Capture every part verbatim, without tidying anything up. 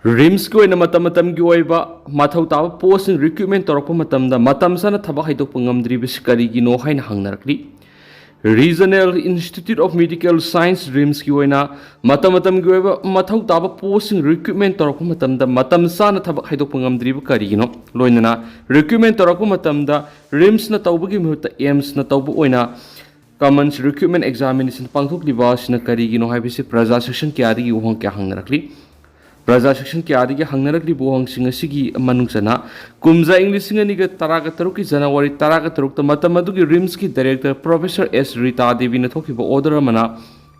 ꯔꯤꯝꯁꯀꯤ ꯑꯣꯏꯅ ꯃꯇꯝ ꯃꯇꯝꯒꯤ ꯑꯣꯏꯕ ꯃꯊꯧ ꯇꯥꯕ ꯄꯣꯁꯁꯤꯡ ꯔꯤꯀ꯭ꯔꯨꯠꯃꯦꯟ ꯇꯧꯔꯛꯄ ꯃꯇꯝꯗ ꯃꯇꯝ ꯆꯥꯅ ꯊꯕꯛ ꯍꯥꯏꯗꯣꯛꯄ ꯉꯝꯗ꯭ꯔꯤꯕꯁꯤ ꯀꯔꯤꯒꯤꯅꯣ ꯍꯥꯏꯅ ꯍꯪꯅꯔꯛꯂꯤ꯫ Regional Institute of Medical Science, ꯔꯤꯝꯁꯀꯤ ꯑꯣꯏꯅ ꯃꯇꯝ ꯃꯇꯝꯒꯤ ꯑꯣꯏꯕ ꯃꯊꯧ ꯇꯥꯕ ꯄꯣꯁꯁꯤꯡ ꯔꯤꯀ꯭ꯔꯨꯠꯃꯦꯟ ꯇꯧꯔꯛꯄ ꯃꯇꯝꯗ ꯃꯇꯝ ꯆꯥꯅ ꯊꯕꯛ ꯍꯥꯏꯗꯣꯛꯄ ꯉꯝꯗ꯭ꯔꯤꯕ ꯀꯔꯤꯒꯤꯅꯣ? ꯂꯣꯏꯅꯅ ꯔꯤꯀ꯭ꯔꯨꯠꯃꯦꯟ ꯇꯧꯔꯛꯄ ꯃꯇꯝꯗ ꯔꯤꯝꯁꯅ ꯇꯧꯕꯒꯤ ꯃꯍꯨꯠꯇ ꯑꯦꯝꯁꯅ ꯇꯧꯕ ꯑꯣꯏꯅ ꯀꯃꯟꯁ ꯔꯤꯀ꯭ꯔꯨꯠꯃꯦꯟ ꯑꯦꯛꯖꯥꯃꯤꯅꯦꯁꯟ ꯄꯥꯡꯊꯣꯛꯂꯤꯕ ꯑꯁꯤꯅ ꯀꯔꯤꯒꯤꯅꯣ ꯍꯥꯏꯕꯁꯤ ꯄ꯭ꯔꯖꯥ ꯁꯦꯛꯁꯟ ꯀꯌꯥꯗꯒꯤ ꯋꯥꯍꯪ ꯀꯌꯥ ꯍꯪꯅꯔꯛꯂꯤ꯫ ꯄ꯭ꯔꯖꯥ ꯁꯦꯛꯁꯟ ꯀꯌꯥꯗꯒꯤ ꯍꯪꯅꯔꯛꯂꯤꯕ ꯋꯥꯍꯪꯁꯤꯡ ꯑꯁꯤꯒꯤ ꯃꯅꯨꯡ ꯆꯟꯅ ꯀꯨꯝꯖꯥ ꯏꯪ ꯂꯤꯁꯤꯡ ꯑꯅꯤꯒ ꯇꯔꯥꯒ ꯇꯔꯨꯛꯀꯤ ꯖꯅꯋꯥꯔꯤ ꯇꯔꯥꯒ ꯇꯔꯨꯛꯇ ꯃꯇꯝ ꯑꯗꯨꯒꯤ ꯔꯤꯝꯁꯀꯤ ꯗꯥꯏꯔꯦꯛꯇꯔ ꯄ꯭ꯔꯣꯐꯦꯁꯔ ꯑꯦꯁ ꯔꯤꯇꯥ ꯗꯦꯕꯤꯅ ꯊꯣꯛꯈꯤꯕ ꯑꯣꯔꯗꯔ ꯑꯃꯅ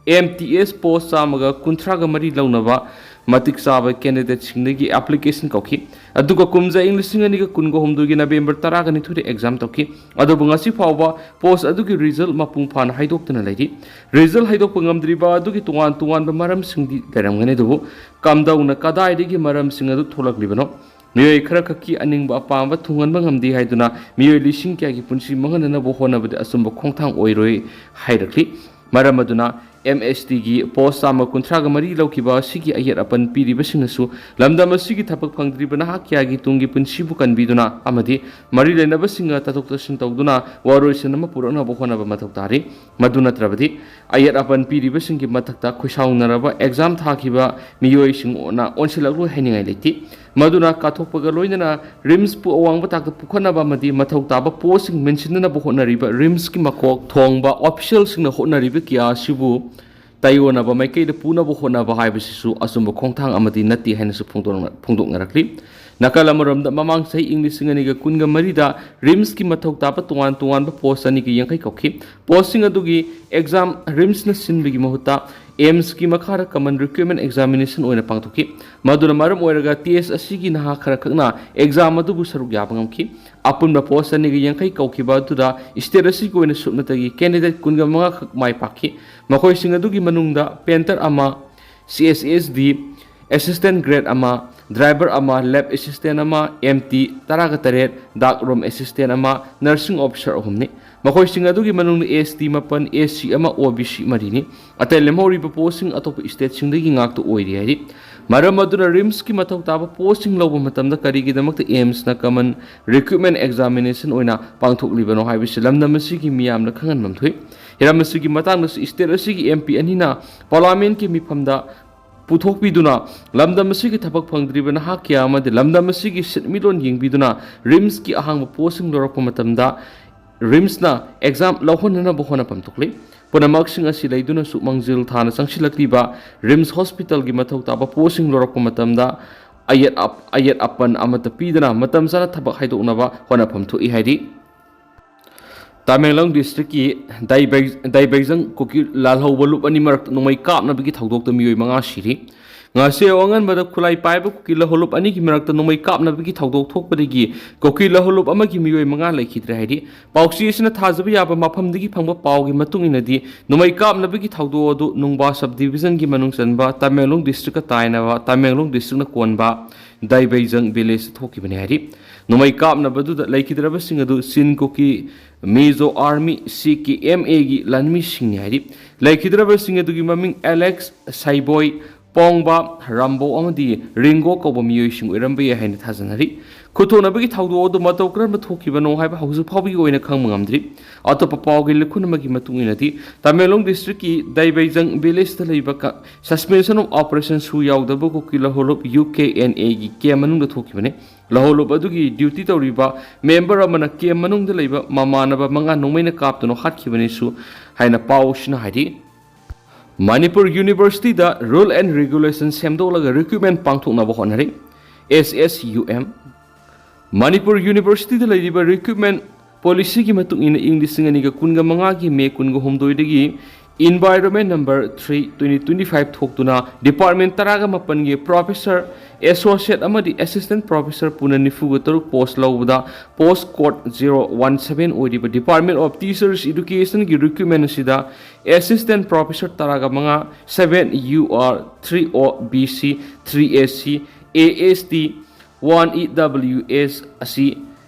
ꯑꯦꯝ ꯇꯤ ꯑꯦꯁ ꯄꯣꯁ ꯆꯥꯝꯃꯒ ꯀꯨꯟꯊ꯭ꯔꯥꯒ ꯃꯔꯤ ꯂꯧꯅꯕ ꯃꯇꯤꯛ ꯆꯥꯕ ꯀꯦꯟꯗꯤꯗꯦꯠꯁꯤꯡꯗꯒꯤ ꯑꯦꯄ꯭ꯂꯤꯀꯦꯁꯟ ꯀꯧꯈꯤ꯫ ꯑꯗꯨꯒ ꯀꯨꯝꯖꯥ ꯏꯪ ꯂꯤꯁꯤꯡ ꯑꯅꯤꯒ ꯀꯨꯟꯒ ꯍꯨꯝꯗꯣꯏꯒꯤ ꯅꯕꯦꯝꯕꯔ ꯇꯔꯥꯒ ꯅꯤꯊꯣꯏꯗ ꯑꯦꯛꯖꯥꯝ ꯇꯧꯈꯤ꯫ ꯑꯗꯨꯕꯨ ꯉꯁꯤ ꯐꯥꯎꯕ ꯄꯣꯁ ꯑꯗꯨꯒꯤ ꯔꯤꯖꯜ ꯃꯄꯨꯡ ꯐꯥꯅ ꯍꯥꯏꯗꯣꯛꯇꯨꯅ ꯂꯩꯔꯤ꯫ ꯔꯤꯖꯜ ꯍꯥꯏꯗꯣꯛꯄ ꯉꯝꯗ꯭ꯔꯤꯕ ꯑꯗꯨꯒꯤ ꯇꯣꯉꯥꯟ ꯇꯣꯉꯥꯟꯕ ꯃꯔꯝꯁꯤꯡꯗꯤ ꯂꯩꯔꯝꯒꯅꯤ, ꯑꯗꯨꯕꯨ ꯀꯝꯗꯧꯅ ꯀꯗꯥꯏꯗꯒꯤ ꯃꯔꯝꯁꯤꯡ ꯑꯗꯨ ꯊꯣꯛꯂꯛꯂꯤꯕꯅꯣ? ꯃꯤꯑꯣꯏ ꯈꯔ ꯈꯛꯀꯤ ꯑꯅꯤꯡꯕ ꯑꯄꯥꯝꯕ ꯊꯨꯡꯍꯟꯕ ꯉꯝꯗꯦ ꯍꯥꯏꯗꯨꯅ ꯃꯤꯑꯣꯏ ꯂꯤꯁꯤꯡ ꯀꯌꯥꯒꯤ ꯄꯨꯟꯁꯤ ꯃꯥꯡꯍꯟꯅꯅꯕ ꯍꯣꯠꯅꯕꯗꯤ ꯑꯆꯨꯝꯕ ꯈꯣꯡꯊꯥꯡ ꯑꯣꯏꯔꯣꯏ ꯍꯥꯏꯔꯛꯂꯤ꯫ ꯃꯔꯝ ꯑꯗꯨꯅ ꯑꯦꯝ ꯑꯦꯁ ꯇꯤꯒꯤ ꯄꯣꯁ ꯆꯥꯝꯃ ꯀꯨꯟꯊ꯭ꯔꯥꯒ ꯃꯔꯤ ꯂꯧꯈꯤꯕ ꯑꯁꯤꯒꯤ ꯑꯌꯦꯠ ꯑꯄꯟ ꯄꯤꯔꯤꯕꯁꯤꯡꯅꯁꯨ ꯂꯝꯗꯝ ꯑꯁꯤꯒꯤ ꯊꯕꯛ ꯐꯪꯗ꯭ꯔꯤꯕ ꯅꯍꯥ ꯀꯌꯥꯒꯤ ꯇꯨꯡꯒꯤ ꯄꯨꯟꯁꯤꯕꯨ ꯀꯟꯕꯤꯗꯨꯅ ꯑꯃꯗꯤ ꯃꯔꯤ ꯂꯩꯅꯕꯁꯤꯡꯒ ꯇꯥꯊꯣꯛ ꯇꯥꯁꯤꯟ ꯇꯧꯗꯨꯅ ꯋꯥꯔꯣꯏꯁꯤꯟ ꯑꯃ ꯄꯨꯔꯛꯅꯕ ꯍꯣꯠꯅꯕ ꯃꯊꯧ ꯇꯥꯔꯤ꯫ ꯃꯗꯨ ꯅꯠꯇ꯭ꯔꯕꯗꯤ ꯑꯌꯦꯠ ꯑꯄꯟ ꯄꯤꯔꯤꯕꯁꯤꯡꯒꯤ ꯃꯊꯛꯇ ꯈꯣꯏꯁꯥꯎꯅꯔꯕ ꯑꯦꯛꯖꯥꯝ ꯊꯥꯈꯤꯕ ꯃꯤꯑꯣꯏꯁꯤꯡꯅ ꯑꯣꯟꯁꯤꯜꯂꯛꯂꯣꯏ ꯍꯥꯏꯅꯤꯡꯉꯥꯏ ꯂꯩꯇꯦ꯫ ꯃꯗꯨꯅ ꯀꯠꯊꯣꯛꯄꯒ ꯂꯣꯏꯅꯅ ꯔꯤꯝꯁꯄꯨ ꯑꯋꯥꯡꯕ ꯊꯥꯛꯇ ꯄꯨꯈꯠꯅꯕ ꯑꯃꯗꯤ ꯃꯊꯧ ꯇꯥꯕ ꯄꯣꯁꯁꯤꯡ ꯃꯦꯟꯁꯤꯟꯅꯅꯕ ꯍꯣꯠꯅꯔꯤꯕ ꯔꯤꯝꯁꯀꯤ ꯃꯀꯣꯛ ꯊꯣꯡꯕ ꯑꯣꯐꯤꯁꯤꯌꯦꯜꯁꯤꯡꯅ ꯍꯣꯠꯅꯔꯤꯕ ꯀꯌꯥ ꯑꯁꯤꯕꯨ ꯇꯥꯏꯑꯣꯟꯅꯕ ꯃꯥꯏꯀꯩꯗ ꯄꯨꯅꯕ ꯍꯣꯠꯅꯕ ꯍꯥꯏꯕꯁꯤꯁꯨ ꯑꯆꯨꯝꯕ ꯈꯣꯡꯊꯥꯡ ꯑꯃꯗꯤ ꯅꯠꯇꯦ ꯍꯥꯏꯅꯁꯨ ꯐꯣꯡꯗꯣꯛꯅ-, ꯐꯣꯡꯗꯣꯛꯅꯔꯛꯂꯤ꯫ ꯅꯥꯀꯜ ꯑꯃꯔꯣꯝꯗ, ꯃꯃꯥꯡ ꯆꯍꯤ ꯏꯪ ꯂꯤꯁꯤꯡ ꯑꯅꯤꯒ ꯀꯨꯟꯒ ꯃꯔꯤꯗ ꯔꯤꯝꯁꯀꯤ ꯃꯊꯧ ꯇꯥꯕ ꯇꯣꯉꯥꯟ ꯇꯣꯉꯥꯟꯕ ꯄꯣꯁ ꯆꯅꯤꯒ ꯌꯥꯡꯈꯩ ꯀꯧꯈꯤ꯫ ꯄꯣꯁꯁꯤꯡ ꯑꯗꯨꯒꯤ ꯑꯦꯛꯖꯥꯝ ꯔꯤꯝꯁꯅ ꯁꯤꯟꯕꯒꯤ ꯃꯍꯨꯠꯇ ꯑꯦꯝꯁꯀꯤ ꯃꯈꯥꯗ ꯀꯃꯟ ꯔꯤꯀ꯭ꯔꯨꯠꯃꯦꯟ ꯑꯦꯛꯖꯥꯃꯤꯅꯦꯁꯟ ꯑꯣꯏꯅ ꯄꯥꯡꯊꯣꯛꯈꯤ꯫ ꯃꯗꯨꯅ ꯃꯔꯝ ꯑꯣꯏꯔꯒ ꯇꯦꯁ ꯑꯁꯤꯒꯤ ꯅꯍꯥ ꯈꯔꯈꯛꯅ ꯑꯦꯛꯖꯥꯝ ꯑꯗꯨꯕꯨ ꯁꯔꯨꯛ ꯌꯥꯕ ꯉꯝꯈꯤ꯫ ꯑꯄꯨꯟꯕ ꯄꯣꯁ ꯆꯅꯤꯒ ꯌꯥꯡꯈꯩ ꯀꯧꯈꯤꯕ ꯑꯗꯨꯗ ꯁ꯭ꯇꯦꯠ ꯑꯁꯤꯒꯤ ꯑꯣꯏꯅ ꯁꯨꯞꯅꯇꯒꯤ ꯀꯦꯟꯗꯤꯗꯦꯠ ꯀꯨꯟꯒ ꯃꯉꯥ ꯈꯛ ꯃꯥꯏ ꯄꯥꯛꯈꯤ꯫ ꯃꯈꯣꯏꯁꯤꯡ ꯑꯗꯨꯒꯤ ꯃꯅꯨꯡꯗ ꯄꯦꯟꯇꯔ ꯑꯃ, C S S D assistant grade ꯑꯃ, ꯗ꯭ꯔꯥꯏꯚꯔ ꯑꯃ, ꯂꯦꯕ ꯑꯦꯁꯤꯁꯇꯦꯟ ꯑꯃ, ꯑꯦꯝ ꯇꯤ ꯇꯔꯥꯒ ꯇꯔꯦꯠ, ꯗꯥꯛ ꯔꯨꯝ ꯑꯦꯁꯤꯁꯇꯦꯟ ꯑꯃ, ꯅꯔꯁꯤꯡ ꯑꯣꯐꯤꯁꯥꯔ ꯑꯍꯨꯝꯅꯤ꯫ ꯃꯈꯣꯏꯁꯤꯡ ꯑꯗꯨꯒꯤ ꯃꯅꯨꯡꯗ ꯑꯦꯁ ꯇꯤ ꯃꯥꯄꯟ, ꯑꯦꯁ ꯁꯤ ꯑꯃ, ꯑꯣ ꯕꯤ ꯁꯤ ꯃꯔꯤꯅꯤ꯫ ꯑꯇꯩ ꯂꯦꯝꯍꯧꯔꯤꯕ ꯄꯣꯁꯁꯤꯡ ꯑꯇꯣꯞꯄ ꯁ꯭ꯇꯦꯠꯁꯤꯡꯗꯒꯤ ꯉꯥꯛꯇ ꯑꯣꯏꯔꯤ ꯍꯥꯏꯔꯤ꯫ ꯃꯔꯝ ꯑꯗꯨꯅ ꯔꯤꯝꯁꯀꯤ ꯃꯊꯧ ꯇꯥꯕ ꯄꯣꯁꯁꯤꯡ ꯂꯧꯕ ꯃꯇꯝꯗ ꯀꯔꯤꯒꯤꯗꯃꯛꯇ ꯑꯦꯝꯁꯅ ꯀꯃꯟ ꯔꯤꯀ꯭ꯔꯨꯠꯃꯦꯟ ꯑꯦꯛꯖꯥꯃꯤꯅꯦꯁꯟ ꯑꯣꯏꯅ ꯄꯥꯡꯊꯣꯛꯂꯤꯕꯅꯣ ꯍꯥꯏꯕꯁꯤ ꯂꯝꯗꯝ ꯑꯁꯤꯒꯤ ꯃꯤꯌꯥꯝꯅ ꯈꯪꯍꯟꯐꯝ ꯊꯣꯛꯏ꯫ ꯍꯤꯔꯝ ꯑꯁꯤꯒꯤ ꯃꯇꯥꯡꯗꯁꯨ ꯁ꯭ꯇꯦꯠ ꯑꯁꯤꯒꯤ ꯑꯦꯝ ꯄꯤ ꯑꯅꯤꯅ ꯄꯥꯔꯂꯤꯌꯥꯃꯦꯟꯠꯀꯤ ꯃꯤꯐꯝꯗ ꯄꯨꯊꯣꯛꯄꯤꯗꯨꯅ ꯂꯝꯗꯝ ꯑꯁꯤꯒꯤ ꯊꯕꯛ ꯐꯪꯗ꯭ꯔꯤꯕ ꯅꯍꯥ ꯀꯌꯥ ꯑꯃꯗꯤ ꯂꯝꯗꯝ ꯑꯁꯤꯒꯤ ꯁꯤꯟꯃꯤꯠꯂꯣꯟ ꯌꯦꯡꯕꯤꯗꯨꯅ ꯔꯤꯝꯁꯀꯤ ꯑꯍꯥꯡꯕ ꯄꯣꯁꯁꯤꯡ ꯂꯧꯔꯛꯄ ꯃꯇꯝꯗ ꯔꯤꯝꯁꯅ ꯑꯦꯛꯖꯥꯝ ꯂꯧꯍꯟꯅꯅꯕ ꯍꯣꯠꯅꯐꯝ ꯊꯣꯛꯂꯤ꯫ ꯄꯨꯝꯅꯃꯛꯁꯤꯡ ꯑꯁꯤ ꯂꯩꯗꯨꯅꯁꯨ ꯃꯥꯡꯖꯤꯜ ꯊꯥꯅ ꯆꯪꯁꯤꯜꯂꯛꯂꯤꯕ ꯔꯤꯝꯁ ꯍꯣꯁꯄꯤꯇꯥꯜꯒꯤ ꯃꯊꯧ ꯇꯥꯕ ꯄꯣꯁꯁꯤꯡ ꯂꯧꯔꯛꯄ ꯃꯇꯝꯗ ꯑꯌꯦꯠ ꯑꯞ-, ꯑꯌꯦꯠ ꯑꯄꯟ ꯑꯃꯠꯇ ꯄꯤꯗꯅ ꯃꯇꯝ ꯆꯥꯅ ꯊꯕꯛ ꯍꯥꯏꯗꯣꯛꯅꯕ ꯍꯣꯠꯅꯐꯝ ꯊꯣꯛꯏ ꯍꯥꯏꯔꯤ꯫ ꯇꯃꯦꯡꯂꯣꯡ ꯗꯤꯁꯇ꯭ꯔꯤꯛꯀꯤ ꯗꯥꯏꯕꯩ-, ꯗꯥꯏꯕꯩꯖꯪ ꯀꯨꯀꯤ ꯂꯥꯜꯍꯧꯕ ꯂꯨꯞ ꯑꯅꯤ ꯃꯔꯛꯇ ꯅꯣꯡꯃꯩ ꯀꯥꯞꯅꯕꯒꯤ ꯊꯧꯗꯣꯛꯇ ꯃꯤꯑꯣꯏ ꯃꯉꯥ ꯁꯤꯔꯤ꯫ ꯉꯁꯤ ꯑꯉꯟꯕꯗ ꯈꯨꯠꯂꯥꯏ ꯄꯥꯏꯕ ꯀꯨꯀꯤ ꯂꯥꯜꯍꯧ ꯂꯨꯞ ꯑꯅꯤꯒꯤ ꯃꯔꯛꯇ ꯅꯣꯡꯃꯩ ꯀꯥꯞꯅꯕꯒꯤ ꯊꯧꯗꯣꯛ ꯊꯣꯛꯄꯗꯒꯤ ꯀꯨꯀꯤ ꯂꯥꯜꯍꯧ ꯂꯨꯞ ꯑꯃꯒꯤ ꯃꯤꯑꯣꯏ ꯃꯉꯥ ꯂꯩꯈꯤꯗ꯭ꯔꯦ ꯍꯥꯏꯔꯤ꯫ ꯄꯥꯎꯆꯦ ꯑꯁꯤꯅ ꯊꯥꯖꯕ ꯌꯥꯕ ꯃꯐꯝꯗꯒꯤ ꯐꯪꯕ ꯄꯥꯎꯒꯤ ꯃꯇꯨꯡ ꯏꯟꯅꯗꯤ, ꯅꯣꯡꯃꯩ ꯀꯥꯞꯅꯕꯒꯤ ꯊꯧꯗꯣꯛ ꯑꯗꯨ ꯅꯨꯡꯕꯥ ꯁꯕ ꯗꯤꯕꯤꯖꯟꯒꯤ ꯃꯅꯨꯡ ꯆꯟꯕ ꯇꯃꯦꯡꯂꯣꯡ ꯗꯤꯁꯇ꯭ꯔꯤꯛꯀ ꯇꯥꯏꯅꯕ ꯇꯃꯦꯡꯂꯣꯡ ꯗꯤꯁꯇ꯭ꯔꯤꯛꯅ ꯀꯣꯟꯕ ꯗꯥꯏꯕꯩꯖꯪ ꯚꯤꯂꯦꯖꯇ ꯊꯣꯛꯈꯤꯕꯅꯤ ꯍꯥꯏꯔꯤ꯫ ꯅꯣꯡꯃꯩ ꯀꯥꯞꯅꯕꯗꯨꯗ ꯂꯩꯈꯤꯗ꯭ꯔꯕꯁꯤꯡ ꯑꯗꯨ ꯆꯤꯟ ꯀꯨꯀꯤ ꯃꯤꯖꯣ ꯑꯥꯔꯃꯤ, ꯁꯤ ꯀꯦ ꯑꯦꯝ ꯑꯦꯒꯤ ꯂꯥꯟꯃꯤꯁꯤꯡꯅꯤ ꯍꯥꯏꯔꯤ꯫ ꯂꯩꯈꯤꯗ꯭ꯔꯕꯁꯤꯡ ꯑꯗꯨꯒꯤ ꯃꯃꯤꯡ ꯑꯦꯂꯦꯛꯁ, ꯁꯥꯏꯕꯣꯏ, ꯄꯣꯡꯕ, ꯔꯥꯝꯕꯣ ꯑꯃꯗꯤ ꯔꯤꯡꯒꯣ ꯀꯧꯕ ꯃꯤꯑꯣꯏꯁꯤꯡ ꯑꯣꯏꯔꯝꯕ ꯌꯥꯏ ꯍꯥꯏꯅ ꯊꯥꯖꯅꯔꯤ꯫ ꯈꯨꯠꯊꯣꯛꯅꯕꯒꯤ ꯊꯧꯗꯣꯛ ꯑꯗꯨ ꯃꯇꯧ ꯀꯔꯝꯅ ꯊꯣꯛꯈꯤꯕꯅꯣ ꯍꯥꯏꯕ ꯍꯧꯖꯤꯛ ꯐꯥꯎꯕꯒꯤ ꯑꯣꯏꯅ ꯈꯪꯕ ꯉꯝꯗ꯭ꯔꯤ꯫ ꯑꯇꯣꯞꯄ ꯄꯥꯎꯒꯤ ꯂꯤꯈꯨꯟ ꯑꯃꯒꯤ ꯃꯇꯨꯡ ꯏꯟꯅꯗꯤ, ꯇꯃꯦꯡꯂꯣꯡ ꯗꯤꯁꯇ꯭ꯔꯤꯛꯀꯤ ꯗꯥꯏꯕꯩꯖꯪ ꯚꯤꯂꯦꯖꯇ ꯂꯩꯕ ꯀ-, ꯁꯁꯄꯦꯟꯁꯟ ꯑꯣꯐ ꯑꯣꯄꯔꯦꯁꯟ ꯁꯨ ꯌꯥꯎꯗꯕ ꯀꯨꯀꯤ ꯂꯥꯜꯍꯧ ꯂꯨꯞ ꯌꯨ ꯀꯦ ꯑꯦꯟ ꯑꯦꯒꯤ ꯀꯦꯝ ꯃꯅꯨꯡꯗ ꯊꯣꯛꯈꯤꯕꯅꯤ꯫ ꯂꯥꯜꯍꯧ ꯂꯨꯞ ꯑꯗꯨꯒꯤ ꯗ꯭ꯌꯨꯇꯤ ꯇꯧꯔꯤꯕ ꯃꯦꯝꯕꯔ ꯑꯃꯅ ꯀꯦꯝ ꯃꯅꯨꯡꯗ ꯂꯩꯕ ꯃꯃꯥꯟꯅꯕ ꯃꯉꯥ ꯅꯣꯡꯃꯩꯅ ꯀꯥꯞꯇꯨꯅ ꯍꯥꯠꯈꯤꯕꯅꯤꯁꯨ ꯍꯥꯏꯅ ꯄꯥꯎꯁꯤꯅ ꯍꯥꯏꯔꯤ꯫ ꯃꯅꯤꯄꯨꯔ ꯌꯨꯅꯤꯚꯔꯁꯤꯇꯤꯗ ꯔꯨꯜ ꯑꯦꯟ ꯔꯤꯒꯨꯂꯦꯁꯟ ꯁꯦꯝꯗꯣꯛꯂꯒ ꯔꯤꯀ꯭ꯔꯨꯠꯃꯦꯟ ꯄꯥꯡꯊꯣꯛꯅꯕ ꯍꯣꯠꯅꯔꯤ꯫ ꯑꯦꯁ ꯑꯦꯁ ꯌꯨ ꯑꯦꯝ꯫ ꯃꯅꯤꯄꯨꯔ ꯌꯨꯅꯤꯚꯔꯁꯤꯇꯤꯗ ꯂꯩꯔꯤꯕ ꯔꯤꯀ꯭ꯔꯨꯠꯃꯦꯟ ꯄꯣꯂꯤꯁꯤꯒꯤ ꯃꯇꯨꯡ ꯏꯟꯅ, ꯏꯪ ꯂꯤꯁꯤꯡ ꯑꯅꯤꯒ ꯀꯨꯟꯒ ꯃꯉꯥꯒꯤ ꯃꯦ ꯀꯨꯟꯒ ꯍꯨꯝꯗꯣꯏꯗꯒꯤ environment number three, twenty twenty five ꯊꯣꯛꯇꯨꯅ ꯗꯤꯄꯥꯔꯠꯃꯦꯟ ꯇꯔꯥꯒ ꯃꯥꯄꯟꯒꯤ ꯄ꯭ꯔꯣꯐꯦꯁꯔ, ꯑꯦꯁꯣꯁꯤꯌꯦꯠ ꯑꯃꯗꯤ ꯑꯦꯁꯤꯁꯇꯦꯟ ꯄ꯭ꯔꯣꯐꯦꯁꯔ ꯄꯨꯟꯅ ꯅꯤꯐꯨꯒ ꯇꯔꯨꯛ ꯄꯣꯁ ꯂꯧꯕꯗ post code zero one seven ꯑꯣꯏꯔꯤꯕ ꯗꯤꯄꯥꯔꯠꯃꯦꯟ ꯑꯣꯐ ꯇꯤꯆꯔꯁ ꯏꯗꯨꯀꯦꯁꯟꯒꯤ ꯔꯤꯀ꯭ꯔꯨꯠꯃꯦꯟ ꯑꯁꯤꯗ ꯑꯦꯁꯤꯁꯇꯦꯟ ꯄ꯭ꯔꯣꯐꯦꯁꯔ ꯇꯔꯥꯒ ꯃꯉꯥ, seven U R, three O B C, three S C, A S T, one E W S ꯑꯁꯤ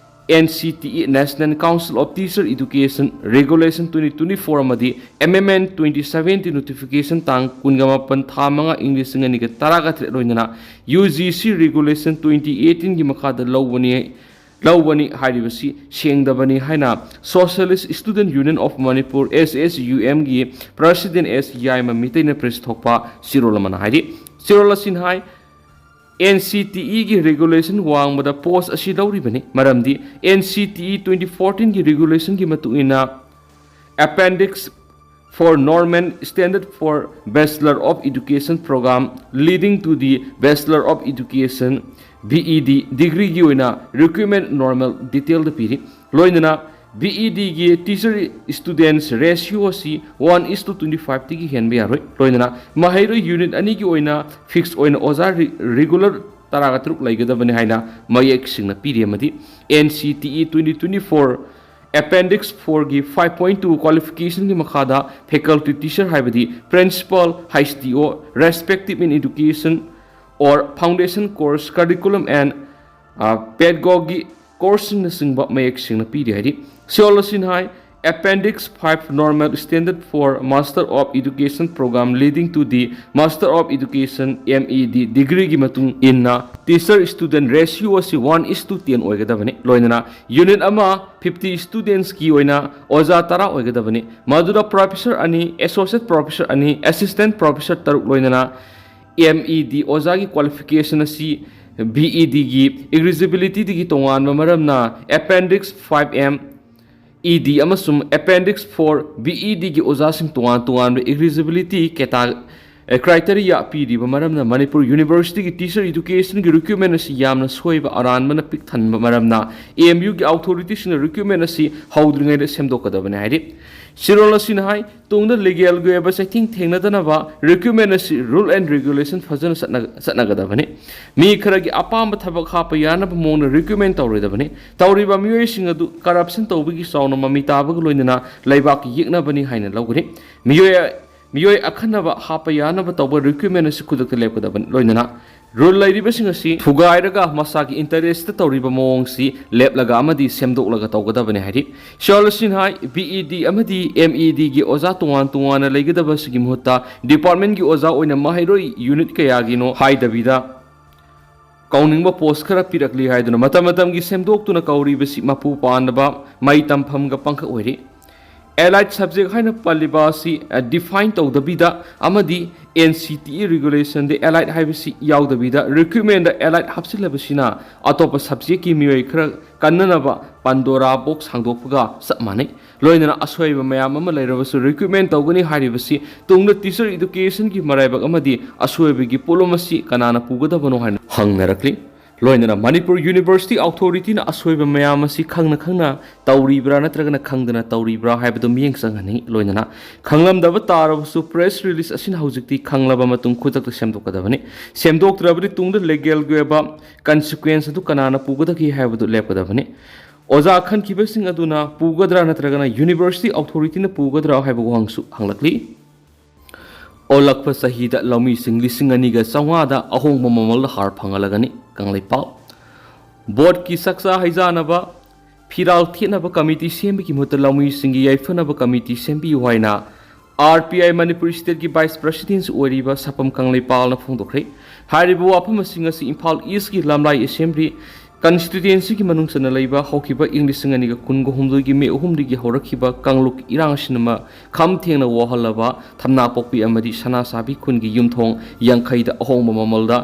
N C T E, National Council of Teacher Education, Regulation twenty twenty-four ꯑꯃꯗꯤ Amendment twenty seventeen Notification ꯇꯥꯡ ꯀꯨꯟꯒ ꯃꯥꯄꯟ ꯊꯥ ꯃꯉꯥ ꯏꯪ ꯂꯤꯁꯤꯡ ꯑꯅꯤꯒ ꯇꯔꯥꯒ ꯇꯔꯦꯠ ꯂꯣꯏꯅꯅ U G C Regulation twenty eighteenꯒꯤ ꯃꯈꯥꯗ ꯂꯧꯕꯅꯤ, ꯂꯧꯕꯅꯤ ꯍꯥꯏꯔꯤꯕꯁꯤ ꯁꯦꯡꯗꯕꯅꯤ ꯍꯥꯏꯅ Socialist Student Union of Manipur, S S U Mꯒꯤ President S Yaima ꯃꯤꯇꯩꯅ press ꯊꯣꯛꯄ ꯆꯦꯔꯣꯜ ꯑꯃꯅ ꯍꯥꯏꯔꯤ꯫ ꯆꯦꯔꯣꯜ ꯑꯁꯤꯅ ꯍꯥꯏ, N C T Eꯒꯤ regulation ꯋꯥꯡꯃꯗ post ꯑꯁꯤ ꯂꯧꯔꯤꯕꯅꯤ, ꯃꯔꯝꯗꯤ N C T E twenty fourteenꯒꯤ regulationꯒꯤ ꯃꯇꯨꯡ ꯏꯟꯅ Appendix for Normal Standard for Bachelor of Education Program leading to the Bachelor of Education, B E D, degreeꯒꯤ ꯑꯣꯏꯅ requirement normal detailꯗ ꯄꯤꯔꯤ꯫ ꯂꯣꯏꯅꯅ B E Dꯒꯤ teacher students ratio ꯑꯁꯤ one is to twenty fiveꯇꯒꯤ ꯍꯦꯟꯕ ꯌꯥꯔꯣꯏ꯫ ꯂꯣꯏꯅꯅ ꯃꯍꯩꯔꯣꯏ unit ꯑꯅꯤꯒꯤ ꯑꯣꯏꯅ fix ꯑꯣꯏꯅ ꯑꯣꯖꯥ re-, regular ꯇꯔꯥꯒ ꯇꯔꯨꯛ ꯂꯩꯒꯗꯕꯅꯤ ꯍꯥꯏꯅ ꯃꯌꯦꯛ ꯁꯦꯡꯅ ꯄꯤꯔꯤ꯫ ꯑꯃꯗꯤ N C T E twenty twenty-four Appendix fourꯒꯤ five point two qualificationꯒꯤ ꯃꯈꯥꯗ faculty teacher ꯍꯥꯏꯕꯗꯤ principal, H D O, respective in education or foundation course, curriculum and, uh, pedagogy courseꯁꯤꯡꯅꯆꯤꯡꯕ ꯃꯌꯦꯛ ꯁꯦꯡꯅ ꯄꯤꯔꯤ ꯍꯥꯏꯔꯤ꯫ ꯆꯦꯔꯣꯜ ꯑꯁꯤꯅ ꯍꯥꯏ, Appendix five Normal Standard for Master of Education Program leading to the Master of Education, M E D, degreeꯒꯤ ꯃꯇꯨꯡ ꯏꯟꯅ teacher student ratio ꯑꯁꯤ one is to ten ꯑꯣꯏꯒꯗꯕꯅꯤ꯫ ꯂꯣꯏꯅꯅ unit ꯑꯃ fifty studentsꯀꯤ ꯑꯣꯏꯅ ꯑꯣꯖꯥ ꯇꯔꯥ ꯑꯣꯏꯒꯗꯕꯅꯤ꯫ ꯃꯗꯨꯗ professor ꯑꯅꯤ, associate professor ꯑꯅꯤ, assistant professor ꯇꯔꯨꯛ ꯂꯣꯏꯅꯅ M E D ꯑꯣꯖꯥꯒꯤ qualification ꯑꯁꯤ B E Dꯒꯤ eligibilityꯗꯒꯤ ꯇꯣꯉꯥꯟꯕ ꯃꯔꯝꯅ Appendix five M E D ꯑꯃꯁꯨꯡ Appendix four B E Dꯒꯤ ꯑꯣꯖꯥꯁꯤꯡ ꯇꯣꯉꯥꯟ ꯇꯣꯉꯥꯟꯕ eligibility cata-, ꯑꯦ, criteria ꯄꯤꯔꯤꯕ ꯃꯔꯝꯅ ꯃꯅꯤꯄꯨꯔ Universityꯒꯤ teacher educationꯒꯤ requirement ꯑꯁꯤ ꯌꯥꯝꯅ ꯁꯣꯏꯕ ꯑꯔꯥꯟꯕꯅ ꯄꯤꯛ ꯊꯟꯕ ꯃꯔꯝꯅ M Uꯒꯤ authorityꯁꯤꯡꯅ requirement ꯑꯁꯤ ꯍꯧꯗ꯭ꯔꯤꯉꯩꯗ ꯁꯦꯝꯗꯣꯛꯀꯗꯕꯅꯤ ꯍꯥꯏꯔꯤ꯫ ꯆꯦꯔꯣꯜ ꯑꯁꯤꯅ ꯍꯥꯏ, ꯇꯨꯡꯗ legalꯒꯤ ꯑꯣꯏꯕ ꯆꯩꯊꯦꯡ ꯊꯦꯡꯅꯗꯅꯕ requirement ꯑꯁꯤ rule and regulation ꯐꯖꯅ ꯆꯠꯅ-, ꯆꯠꯅꯒꯗꯕꯅꯤ꯫ ꯃꯤ ꯈꯔꯒꯤ ꯑꯄꯥꯝꯕ ꯊꯕꯛ ꯍꯥꯞꯄ ꯌꯥꯅꯕ ꯃꯑꯣꯡꯗ requirement ꯇꯧꯔꯣꯏꯗꯕꯅꯤ꯫ ꯇꯧꯔꯤꯕ ꯃꯤꯑꯣꯏꯁꯤꯡ ꯑꯗꯨ corruption ꯇꯧꯕꯒꯤ ꯆꯥꯎꯅ ꯃꯃꯤ ꯇꯥꯕꯒ ꯂꯣꯏꯅꯅ ꯂꯩꯕꯥꯛꯀꯤ ꯌꯦꯛꯅꯕꯅꯤ ꯍꯥꯏꯅ ꯂꯧꯒꯅꯤ꯫ ꯃꯤꯑꯣꯏ, ꯃꯤꯑꯣꯏ ꯑꯈꯟꯅꯕ ꯍꯥꯞꯄ ꯌꯥꯅꯕ ꯇꯧꯕ requirement ꯑꯁꯤ ꯈꯨꯗꯛꯇ ꯂꯦꯞꯀꯗꯕꯅꯤ꯫ ꯂꯣꯏꯅꯅ ꯔꯨꯜ ꯂꯩꯔꯤꯕꯁꯤꯡ ꯑꯁꯤ ꯊꯨꯒꯥꯏꯔꯒ ꯃꯁꯥꯒꯤ ꯏꯟꯇꯔꯦꯁꯇ ꯇꯧꯔꯤꯕ ꯃꯑꯣꯡꯁꯤ ꯂꯦꯞꯂꯒ ꯑꯃꯗꯤ ꯁꯦꯝꯗꯣꯛꯂꯒ ꯇꯧꯒꯗꯕꯅꯤ ꯍꯥꯏꯔꯤ꯫ ꯁꯤꯌꯥꯂꯨꯁꯤꯟ ꯍꯥꯏ, ꯕꯤ ꯏ ꯗꯤ ꯑꯃꯗꯤ ꯑꯦꯝ ꯏ ꯗꯤꯒꯤ ꯑꯣꯖꯥ ꯇꯣꯉꯥꯟ ꯇꯣꯉꯥꯟꯅ ꯂꯩꯒꯗꯕꯁꯤꯒꯤ ꯃꯍꯨꯠꯇ ꯗꯤꯄꯥꯔꯠꯃꯦꯟꯒꯤ ꯑꯣꯖꯥ ꯑꯣꯏꯅ ꯃꯍꯩꯔꯣꯏ ꯌꯨꯅꯤꯠ ꯀꯌꯥꯒꯤꯅꯣ ꯍꯥꯏꯗꯕꯤꯗ ꯀꯧꯅꯤꯡꯕ ꯄꯣꯁ ꯈꯔ ꯄꯤꯔꯛꯂꯤ ꯍꯥꯏꯗꯨꯅ ꯃꯇꯝ ꯃꯇꯝꯒꯤ ꯁꯦꯝꯗꯣꯛꯇꯨꯅ ꯀꯧꯔꯤꯕꯁꯤ ꯃꯄꯨ ꯄꯥꯟꯗꯕ ꯃꯍꯩ ꯇꯝꯐꯝꯒ ꯄꯪꯈꯛ ꯑꯣꯏꯔꯤ꯫ ꯑꯦꯂꯥꯏꯠ ꯁꯕꯖꯦꯛ ꯍꯥꯏꯅ ꯄꯜꯂꯤꯕ ꯑꯁꯤ ꯗꯤꯐꯥꯏꯟ ꯇꯧꯗꯕꯤꯗ ꯑꯃꯗꯤ ꯑꯦꯟ ꯁꯤ ꯇꯤ ꯏ ꯔꯤꯒꯨꯂꯦꯁꯟꯗ ꯑꯦꯂꯥꯏꯠ ꯍꯥꯏꯕꯁꯤ ꯌꯥꯎꯗꯕꯤꯗ ꯔꯤꯀ꯭ꯔꯨꯠꯃꯦꯟꯗ ꯑꯦꯂꯥꯏꯠ ꯍꯥꯞꯆꯤꯜꯂꯕꯁꯤꯅ ꯑꯇꯣꯞꯄ ꯁꯕꯖꯦꯛꯀꯤ ꯃꯤꯑꯣꯏ ꯈꯔ ꯀꯟꯅꯅꯕ ꯄꯥꯟꯗꯣꯔꯥ ꯕꯣꯛꯁ ꯍꯥꯡꯗꯣꯛꯄꯒ ꯆꯞ ꯃꯥꯟꯅꯩ꯫ ꯂꯣꯏꯅꯅ ꯑꯁꯣꯏꯕ ꯃꯌꯥꯝ ꯑꯃ ꯂꯩꯔꯕꯁꯨ ꯔꯤꯀ꯭ꯔꯨꯠꯃꯦꯟ ꯇꯧꯒꯅꯤ ꯍꯥꯏꯔꯤꯕꯁꯤ ꯇꯨꯡꯗ ꯇꯤꯆꯔ ꯏꯗꯨꯀꯦꯁꯟꯒꯤ ꯃꯔꯥꯏꯕꯛ ꯑꯃꯗꯤ ꯑꯁꯣꯏꯕꯒꯤ ꯄꯣꯠꯂꯨꯝ ꯑꯁꯤ ꯀꯅꯥꯅ ꯄꯨꯒꯗꯕꯅꯣ ꯍꯥꯏꯅ ꯍꯪꯅꯔꯛꯂꯤ꯫ ꯂꯣꯏꯅꯅ ꯃꯅꯤꯄꯨꯔ ꯌꯨꯅꯤꯚꯔꯁꯤꯇꯤ ꯑꯣꯊꯣꯔꯤꯇꯤꯅ ꯑꯁꯣꯏꯕ ꯃꯌꯥꯝ ꯑꯁꯤ ꯈꯪꯅ ꯈꯪꯅ ꯇꯧꯔꯤꯕ꯭ꯔꯥ ꯅꯠꯇ꯭ꯔꯒꯅ ꯈꯪꯗꯅ ꯇꯧꯔꯤꯕ꯭ꯔꯥ ꯍꯥꯏꯕꯗꯨ ꯃꯤꯠꯌꯦꯡ ꯆꯪꯍꯟꯅꯤꯡꯏ꯫ ꯂꯣꯏꯅꯅ ꯈꯪꯂꯝꯗꯕ ꯇꯥꯔꯕꯁꯨ ꯄ꯭ꯔꯦꯁ ꯔꯤꯂꯤꯁ ꯑꯁꯤꯅ ꯍꯧꯖꯤꯛꯇꯤ ꯈꯪꯂꯕ ꯃꯇꯨꯡ ꯈꯨꯗꯛꯇ ꯁꯦꯝꯗꯣꯛꯀꯗꯕꯅꯤ꯫ ꯁꯦꯝꯗꯣꯛꯇ꯭ꯔꯕꯗꯤ ꯇꯨꯡꯗ ꯂꯤꯒꯦꯜꯒꯤ ꯑꯣꯏꯕ ꯀꯟꯁꯤꯀ꯭ꯋꯦꯟꯁ ꯑꯗꯨ ꯀꯅꯥꯅ ꯄꯨꯒꯗꯒꯦ ꯍꯥꯏꯕꯗꯨ ꯂꯦꯞꯀꯗꯕꯅꯤ꯫ ꯑꯣꯖꯥ ꯈꯟꯈꯤꯕꯁꯤꯡ ꯑꯗꯨꯅ ꯄꯨꯒꯗ꯭ꯔꯥ ꯅꯠꯇ꯭ꯔꯒꯅ ꯌꯨꯅꯤꯚꯔꯁꯤꯇꯤ ꯑꯣꯊꯣꯔꯤꯇꯤꯅ ꯄꯨꯒꯗ꯭ꯔꯥ ꯍꯥꯏꯕ ꯋꯥꯍꯪꯁꯨ ꯍꯪꯂꯛꯂꯤ꯫ ꯑꯣꯜꯂꯛꯄ ꯆꯍꯤꯗ ꯂꯧꯃꯤꯁꯤꯡ ꯂꯤꯁꯤꯡ ꯑꯅꯤꯒ ꯆꯥꯝꯃꯉꯥꯗ ꯑꯍꯣꯡꯕ ꯃꯃꯜꯗ ꯍꯥꯔ ꯐꯪꯍꯜꯂꯒꯅꯤ꯫ ꯀꯪꯂꯩꯄꯥꯛ ꯕꯣꯔꯗꯀꯤ ꯆꯥꯛꯆꯥ ꯍꯩꯖꯥꯅꯕ ꯐꯤꯔꯥꯜ ꯊꯦꯠꯅꯕ ꯀꯃꯤꯇꯤ ꯁꯦꯝꯕꯒꯤ ꯃꯍꯨꯠꯇ ꯂꯧꯃꯤꯁꯤꯡꯒꯤ ꯌꯥꯏꯐꯅꯕ ꯀꯃꯤꯇꯤ ꯁꯦꯝꯕꯤꯌꯨ ꯍꯥꯏꯅ ꯑꯥꯔ ꯄꯤ ꯑꯥꯏ ꯃꯅꯤꯄꯨꯔ ꯁ꯭ꯇꯦꯠꯀꯤ ꯚꯥꯏꯁ ꯄ꯭ꯔꯁꯤꯗꯦꯟꯁꯨ ꯑꯣꯏꯔꯤꯕ ꯁꯥꯄꯝ ꯀꯪꯂꯩꯄꯥꯜꯅ ꯐꯣꯡꯗꯣꯛꯈ꯭ꯔꯦ꯫ ꯍꯥꯏꯔꯤꯕ ꯋꯥꯐꯝꯁꯤꯡ ꯑꯁꯤ ꯏꯝꯐꯥꯜ ꯏꯁꯀꯤ ꯂꯝꯂꯥꯏ ꯑꯦꯁꯦꯝꯕ꯭ꯂꯤ ꯀꯟꯁꯇꯤꯇ꯭ꯋꯦꯟꯁꯤꯒꯤ ꯃꯅꯨꯡ ꯆꯟꯅ ꯂꯩꯕ ꯍꯧꯈꯤꯕ ꯏꯪ ꯂꯤꯁꯤꯡ ꯑꯅꯤꯒ ꯀꯨꯟꯒ ꯍꯨꯝꯗꯣꯏꯒꯤ ꯃꯦ ꯑꯍꯨꯝꯗꯒꯤ ꯍꯧꯔꯛꯈꯤꯕ ꯀꯥꯡꯂꯨꯞ ꯏꯔꯥꯡ ꯑꯁꯤꯅ ꯈꯝ ꯊꯦꯡꯅ ꯋꯥꯍꯜꯂꯕ ꯊꯝꯅꯥꯄꯣꯛꯄꯤ ꯑꯃꯗꯤ ꯁꯅꯥꯁꯥꯕꯤ ꯈꯨꯟꯒꯤ ꯌꯨꯝꯊꯣꯡ ꯌꯥꯡꯈꯩꯗ ꯑꯍꯣꯡꯕ ꯃꯃꯜꯗ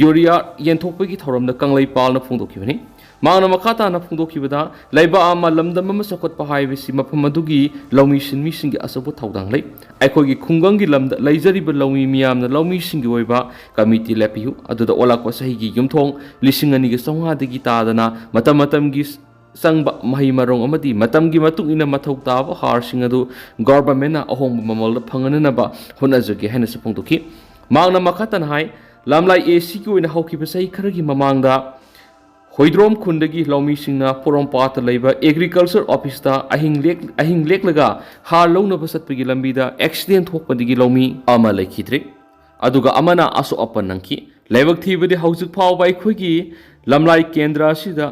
ꯌꯨꯔꯤꯌꯥ ꯌꯦꯟꯊꯣꯛꯄꯒꯤ ꯊꯧꯔꯝꯗ ꯀꯪꯂꯩꯄꯥꯜꯅ ꯐꯣꯡꯗꯣꯛꯈꯤꯕꯅꯤ꯫ ꯃꯍꯥꯛꯅ ꯃꯈꯥ ꯇꯥꯅ ꯐꯣꯡꯗꯣꯛꯈꯤꯕꯗ, ꯂꯩꯕꯥꯛ ꯑꯃ, ꯂꯝꯗꯝ ꯑꯃ ꯆꯥꯎꯈꯠꯄ ꯍꯥꯏꯕꯁꯤ ꯃꯐꯝ ꯑꯗꯨꯒꯤ ꯂꯧꯃꯤ ꯁꯤꯟꯃꯤꯁꯤꯡꯒꯤ ꯑꯆꯧꯕ ꯊꯧꯗꯥꯡ ꯂꯩ꯫ ꯑꯩꯈꯣꯏꯒꯤ ꯈꯨꯡꯒꯪꯒꯤ ꯂꯝꯗ ꯂꯩꯖꯔꯤꯕ ꯂꯧꯃꯤ ꯃꯤꯌꯥꯝꯅ ꯂꯧꯃꯤꯁꯤꯡꯒꯤ ꯑꯣꯏꯕ ꯀꯃꯤꯇꯤ ꯂꯦꯞꯄꯤꯌꯨ꯫ ꯑꯗꯨꯗ ꯑꯣꯜꯂꯛꯄ ꯆꯍꯤꯒꯤ ꯌꯨꯝꯊꯣꯡ ꯂꯤꯁꯤꯡ ꯑꯅꯤꯒ ꯆꯥꯝꯃꯉꯥꯗꯒꯤ ꯇꯥꯗꯅ ꯃꯇꯝ ꯃꯇꯝꯒꯤ ꯆꯪꯕ ꯃꯍꯩ ꯃꯔꯣꯡ ꯑꯃꯗꯤ ꯃꯇꯝꯒꯤ ꯃꯇꯨꯡ ꯏꯟꯅ ꯃꯊꯧ ꯇꯥꯕ ꯍꯥꯔꯁꯤꯡ ꯑꯗꯨ ꯒꯣꯚꯔꯟꯃꯦꯟꯠꯅ ꯑꯍꯣꯡꯕ ꯃꯃꯜꯗ ꯐꯪꯍꯟꯅꯅꯕ ꯍꯣꯠꯅꯖꯒꯦ ꯍꯥꯏꯅꯁꯨ ꯐꯣꯡꯗꯣꯛꯈꯤ꯫ ꯃꯍꯥꯛꯅ ꯃꯈꯥ ꯇꯥꯅ ꯍꯥꯏ, ꯂꯝꯂꯥꯏ ꯑꯦ ꯁꯤꯒꯤ ꯑꯣꯏꯅ ꯍꯧꯈꯤꯕ ꯆꯍꯤ ꯈꯔꯒꯤ ꯃꯃꯥꯡꯗ ꯍꯣꯏꯗ꯭ꯔꯣꯝ ꯈꯨꯟꯗꯒꯤ ꯂꯧꯃꯤꯁꯤꯡꯅ ꯄꯣꯔꯣꯝꯄꯥꯠꯇ ꯂꯩꯕ ꯑꯦꯒ꯭ꯔꯤꯀꯜꯆꯔ ꯑꯣꯐꯤꯁꯇ ꯑꯍꯤꯡ ꯂꯦꯛ-, ꯑꯍꯤꯡ ꯂꯦꯛꯂꯒ ꯍꯥꯔ ꯂꯧꯅꯕ ꯆꯠꯄꯒꯤ ꯂꯝꯕꯤꯗ ꯑꯦꯛꯁꯤꯗꯦꯟ ꯊꯣꯛꯄꯗꯒꯤ ꯂꯧꯃꯤ ꯑꯃ ꯂꯩꯈꯤꯗ꯭ꯔꯦ, ꯑꯗꯨꯒ ꯑꯃꯅ ꯑꯁꯣꯛ ꯑꯄꯟ ꯅꯪꯈꯤ꯫ ꯂꯥꯏꯕꯛ ꯊꯤꯕꯗꯤ ꯍꯧꯖꯤꯛ ꯐꯥꯎꯕ ꯑꯩꯈꯣꯏꯒꯤ ꯂꯝꯂꯥꯏ ꯀꯦꯟꯗ꯭ꯔ ꯑꯁꯤꯗ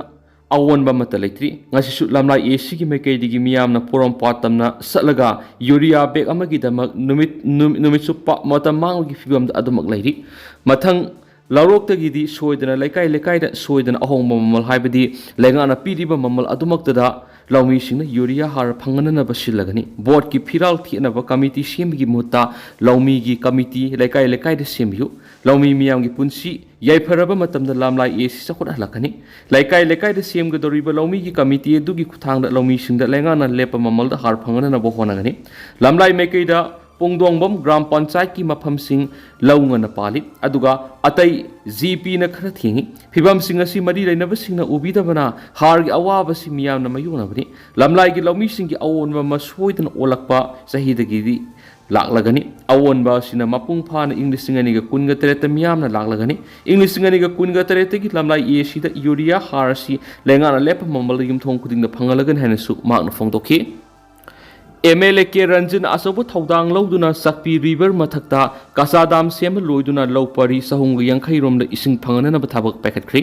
ꯑꯑꯣꯟꯕ ꯑꯃꯠꯇ ꯂꯩꯇ꯭ꯔꯤ꯫ ꯉꯁꯤꯁꯨ ꯂꯝꯂꯥꯏ ꯑꯦ ꯁꯤꯒꯤ ꯃꯥꯏꯀꯩꯗꯒꯤ ꯃꯤꯌꯥꯝꯅ ꯄꯣꯔꯣꯝꯄꯥꯠ ꯇꯝꯅ ꯆꯠꯂꯒ ꯌꯨꯔꯤꯌꯥ ꯕꯦꯒ ꯑꯃꯒꯤꯗꯃꯛ ꯅꯨꯃꯤꯠ, ꯅꯨꯃꯤꯠ, ꯅꯨꯃꯤꯠ ꯆꯨꯞꯄ ꯃꯇꯝ ꯃꯥꯡꯕꯒꯤ ꯐꯤꯕꯝꯗ ꯑꯗꯨꯃꯛ ꯂꯩꯔꯤ꯫ ꯃꯊꯪ ꯂꯧꯔꯣꯛꯇꯒꯤꯗꯤ ꯁꯣꯏꯗꯅ ꯂꯩꯀꯥꯏ ꯂꯩꯀꯥꯏꯗ ꯁꯣꯏꯗꯅ ꯑꯍꯣꯡꯕ ꯃꯃꯜ, ꯍꯥꯏꯕꯗꯤ ꯂꯩꯉꯥꯛꯅ ꯄꯤꯔꯤꯕ ꯃꯃꯜ ꯑꯗꯨꯃꯛꯇꯗ ꯂꯧꯃꯤꯁꯤꯡꯅ ꯌꯨꯔꯤꯌꯥ ꯍꯥꯔ ꯐꯪꯍꯟꯅꯅꯕ ꯁꯤꯜꯂꯒꯅꯤ꯫ ꯕꯣꯔꯗꯀꯤ ꯐꯤꯔꯥꯜ ꯊꯦꯠꯅꯕ ꯀꯃꯤꯇꯤ ꯁꯦꯝꯕꯒꯤ ꯃꯍꯨꯠꯇ ꯂꯧꯃꯤꯒꯤ ꯀꯃꯤꯇꯤ ꯂꯩꯀꯥꯏ ꯂꯩꯀꯥꯏꯗ ꯁꯦꯝꯕꯤꯌꯨ꯫ ꯂꯧꯃꯤ ꯃꯤꯌꯥꯝꯒꯤ ꯄꯨꯟꯁꯤ ꯌꯥꯏꯐꯔꯕ ꯃꯇꯝꯗ ꯂꯝꯂꯥꯏ ꯑꯦ ꯁꯤ ꯆꯥꯎꯈꯠꯍꯜꯂꯛꯀꯅꯤ꯫ ꯂꯩꯀꯥꯏ ꯂꯩꯀꯥꯏꯗ ꯁꯦꯝꯒꯗꯧꯔꯤꯕ ꯂꯧꯃꯤꯒꯤ ꯀꯃꯤꯇꯤ ꯑꯗꯨꯒꯤ ꯈꯨꯠꯊꯥꯡꯗ ꯂꯧꯃꯤꯁꯤꯡꯗ ꯂꯩꯉꯥꯛꯅ ꯂꯦꯞꯄ ꯃꯃꯜꯗ ꯍꯥꯔ ꯐꯪꯍꯟꯅꯅꯕ ꯍꯣꯠꯅꯒꯅꯤ꯫ ꯂꯝꯂꯥꯏ ꯃꯥꯏꯀꯩꯗ ꯄꯣꯡꯗꯣꯡꯕꯝ ꯒ꯭ꯔꯥꯝ ꯄꯟꯆꯥꯌꯠꯀꯤ ꯃꯐꯝꯁꯤꯡ ꯂꯧ ꯉꯟꯅ ꯄꯥꯜꯂꯤ, ꯑꯗꯨꯒ ꯑꯇꯩ ꯖꯤ ꯄꯤꯅ ꯈꯔ ꯊꯦꯡꯏ꯫ ꯐꯤꯕꯝꯁꯤꯡ ꯑꯁꯤ ꯃꯔꯤ ꯂꯩꯅꯕꯁꯤꯡꯅ ꯎꯕꯤꯗꯕꯅ ꯍꯥꯔꯒꯤ ꯑꯋꯥꯕꯁꯤ ꯃꯤꯌꯥꯝꯅ ꯃꯥꯌꯣꯛꯅꯕꯅꯤ꯫ ꯂꯝꯂꯥꯏꯒꯤ ꯂꯧꯃꯤꯁꯤꯡꯒꯤ ꯑꯑꯣꯟꯕ ꯑꯃ ꯁꯣꯏꯗꯅ ꯑꯣꯜꯂꯛꯄ ꯆꯍꯤꯗꯒꯤꯗꯤ ꯂꯥꯛꯂꯒꯅꯤ꯫ ꯑꯑꯣꯟꯕ ꯑꯁꯤꯅ ꯃꯄꯨꯡ ꯐꯥꯅ ꯏꯪ ꯂꯤꯁꯤꯡ ꯑꯅꯤꯒ ꯀꯨꯟꯒ ꯇꯔꯦꯠꯇ ꯃꯤꯌꯥꯝꯅ ꯂꯥꯛꯂꯒꯅꯤ꯫ ꯏꯪ ꯂꯤꯁꯤꯡ ꯑꯅꯤꯒ ꯀꯨꯟꯒ ꯇꯔꯦꯠꯇꯒꯤ ꯂꯝꯂꯥꯏ ꯑꯦ ꯁꯤꯗ ꯌꯨꯔꯤꯌꯥ ꯍꯥꯔ ꯑꯁꯤ ꯂꯩꯉꯥꯛꯅ ꯂꯦꯞꯄ ꯃꯃꯜꯗ ꯌꯨꯝꯊꯣꯡ ꯈꯨꯗꯤꯡꯗ ꯐꯪꯍꯜꯂꯒꯅꯤ ꯍꯥꯏꯅꯁꯨ ꯃꯍꯥꯛꯅ ꯐꯣꯡꯗꯣꯛꯈꯤ꯫ ꯑꯦꯝ ꯑꯦꯜ ꯑꯦ ꯀꯦ ꯔꯟꯖꯟ ꯑꯆꯧꯕ ꯊꯧꯗꯥꯡ ꯂꯧꯗꯨꯅ ꯆꯥꯛꯄꯤ ꯔꯤꯚꯔ ꯃꯊꯛꯇ ꯀꯆꯥ ꯗꯥꯝ ꯁꯦꯝꯕ ꯂꯣꯏꯗꯨꯅ ꯂꯧ ꯄꯔꯤ ꯆꯍꯨꯝꯒ ꯌꯥꯡꯈꯩ ꯔꯣꯝꯗ ꯏꯁꯤꯡ ꯐꯪꯍꯟꯅꯕ ꯊꯕꯛ ꯄꯥꯏꯈꯠꯈ꯭ꯔꯤ꯫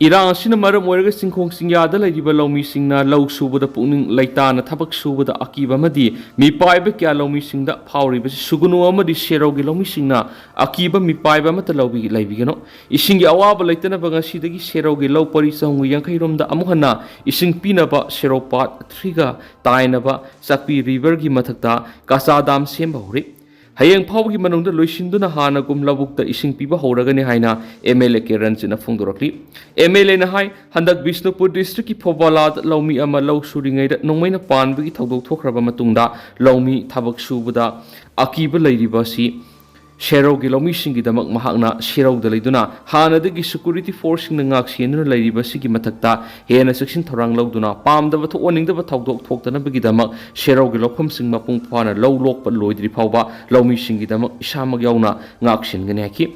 ꯏꯔꯥꯡ ꯑꯁꯤꯅ ꯃꯔꯝ ꯑꯣꯏꯔꯒ ꯆꯤꯡꯈꯣꯡ ꯆꯤꯡꯌꯥꯗ ꯂꯩꯔꯤꯕ ꯂꯧꯃꯤꯁꯤꯡꯅ ꯂꯧ ꯁꯨꯕꯗ ꯄꯨꯛꯅꯤꯡ ꯂꯩꯇꯥꯅ ꯊꯕꯛ ꯁꯨꯕꯗ ꯑꯀꯤꯕ ꯑꯃꯗꯤ ꯃꯤꯄꯥꯏꯕ ꯀꯌꯥ ꯂꯧꯃꯤꯁꯤꯡꯗ ꯐꯥꯎꯔꯤꯕꯁꯤ ꯁꯨꯒꯅꯨ ꯑꯃꯗꯤ ꯁꯦꯔꯧꯒꯤ ꯂꯧꯃꯤꯁꯤꯡꯅ ꯑꯀꯤꯕ ꯃꯤꯄꯥꯏꯕ ꯑꯃꯠꯇ ꯂꯧꯕꯤ-, ꯂꯩꯕꯤꯒꯅꯨ꯫ ꯏꯁꯤꯡꯒꯤ ꯑꯋꯥꯕ ꯂꯩꯇꯅꯕ ꯉꯁꯤꯗꯒꯤ ꯁꯦꯔꯧꯒꯤ ꯂꯧ ꯄꯔꯤ ꯆꯍꯨꯝꯒ ꯌꯥꯡꯈꯩ ꯔꯣꯝꯗ ꯑꯃꯨꯛ ꯍꯟꯅ ꯏꯁꯤꯡ ꯄꯤꯅꯕ ꯁꯦꯔꯧ ꯄꯥꯠ ꯊ꯭ꯔꯤꯒ ꯇꯥꯏꯅꯕ ꯆꯥꯛꯄꯤ ꯔꯤꯚꯔꯒꯤ ꯃꯊꯛꯇ ꯀꯆꯥ ꯗꯥꯝ ꯁꯦꯝꯕ ꯍꯧꯔꯤ꯫ ꯍꯌꯦꯡ ꯐꯥꯎꯕꯒꯤ ꯃꯅꯨꯡꯗ ꯂꯣꯏꯁꯤꯟꯗꯨꯅ ꯍꯥꯟꯅꯒꯨꯝ ꯂꯧꯕꯨꯛꯇ ꯏꯁꯤꯡ ꯄꯤꯕ ꯍꯧꯔꯒꯅꯤ ꯍꯥꯏꯅ ꯑꯦꯝ ꯑꯦꯜ ꯑꯦ ꯀꯦ ꯔꯟꯖꯤꯠꯅ ꯐꯣꯡꯗꯣꯔꯛꯂꯤ꯫ ꯑꯦꯝ ꯑꯦꯜ ꯑꯦꯅ ꯍꯥꯏ, ꯍꯟꯗꯛ ꯕꯤꯁꯅꯨꯄꯨꯔ ꯗꯤꯁꯇ꯭ꯔꯤꯛꯀꯤ ꯐꯣꯕꯥꯂꯥꯗ ꯂꯧꯃꯤ ꯑꯃ ꯂꯧ ꯁꯨꯔꯤꯉꯩꯗ ꯅꯣꯡꯃꯩꯅ ꯄꯥꯟꯕꯒꯤ ꯊꯧꯗꯣꯛ ꯊꯣꯛꯈ꯭ꯔꯕ ꯃꯇꯨꯡꯗ ꯂꯧꯃꯤ ꯊꯕꯛ ꯁꯨꯕꯗ ꯑꯀꯤꯕ ꯂꯩꯔꯤꯕ ꯑꯁꯤ ꯁꯦꯔꯧꯒꯤ ꯂꯧꯃꯤꯁꯤꯡꯒꯤꯗꯃꯛ ꯃꯍꯥꯛꯅ ꯁꯦꯔꯧꯗ ꯂꯩꯗꯨꯅ ꯍꯥꯟꯅꯗꯒꯤ ꯁꯦꯀ꯭ꯌꯨꯔꯤꯇꯤ ꯐꯣꯔꯁꯁꯤꯡꯅ ꯉꯥꯛ ꯁꯦꯟꯗꯨꯅ ꯂꯩꯔꯤꯕ ꯑꯁꯤꯒꯤ ꯃꯊꯛꯇ ꯍꯦꯟꯅ ꯆꯦꯛꯁꯤꯟ ꯊꯧꯔꯥꯡ ꯂꯧꯗꯨꯅ ꯄꯥꯝꯗꯕ ꯊꯣꯛꯍꯟꯅꯤꯡꯗꯕ ꯊꯧꯗꯣꯛ ꯊꯣꯛꯇꯅꯕꯒꯤꯗꯃꯛ ꯁꯦꯔꯧꯒꯤ ꯂꯧꯐꯝꯁꯤꯡ ꯃꯄꯨꯡ ꯐꯥꯅ ꯂꯧ ꯂꯣꯛꯄ ꯂꯣꯏꯗ꯭ꯔꯤ ꯐꯥꯎꯕ ꯂꯧꯃꯤꯁꯤꯡꯒꯤꯗꯃꯛ ꯏꯁꯥꯃꯛ ꯌꯥꯎꯅ ꯉꯥꯛ ꯁꯦꯟꯒꯅꯤ ꯍꯥꯏꯈꯤ꯫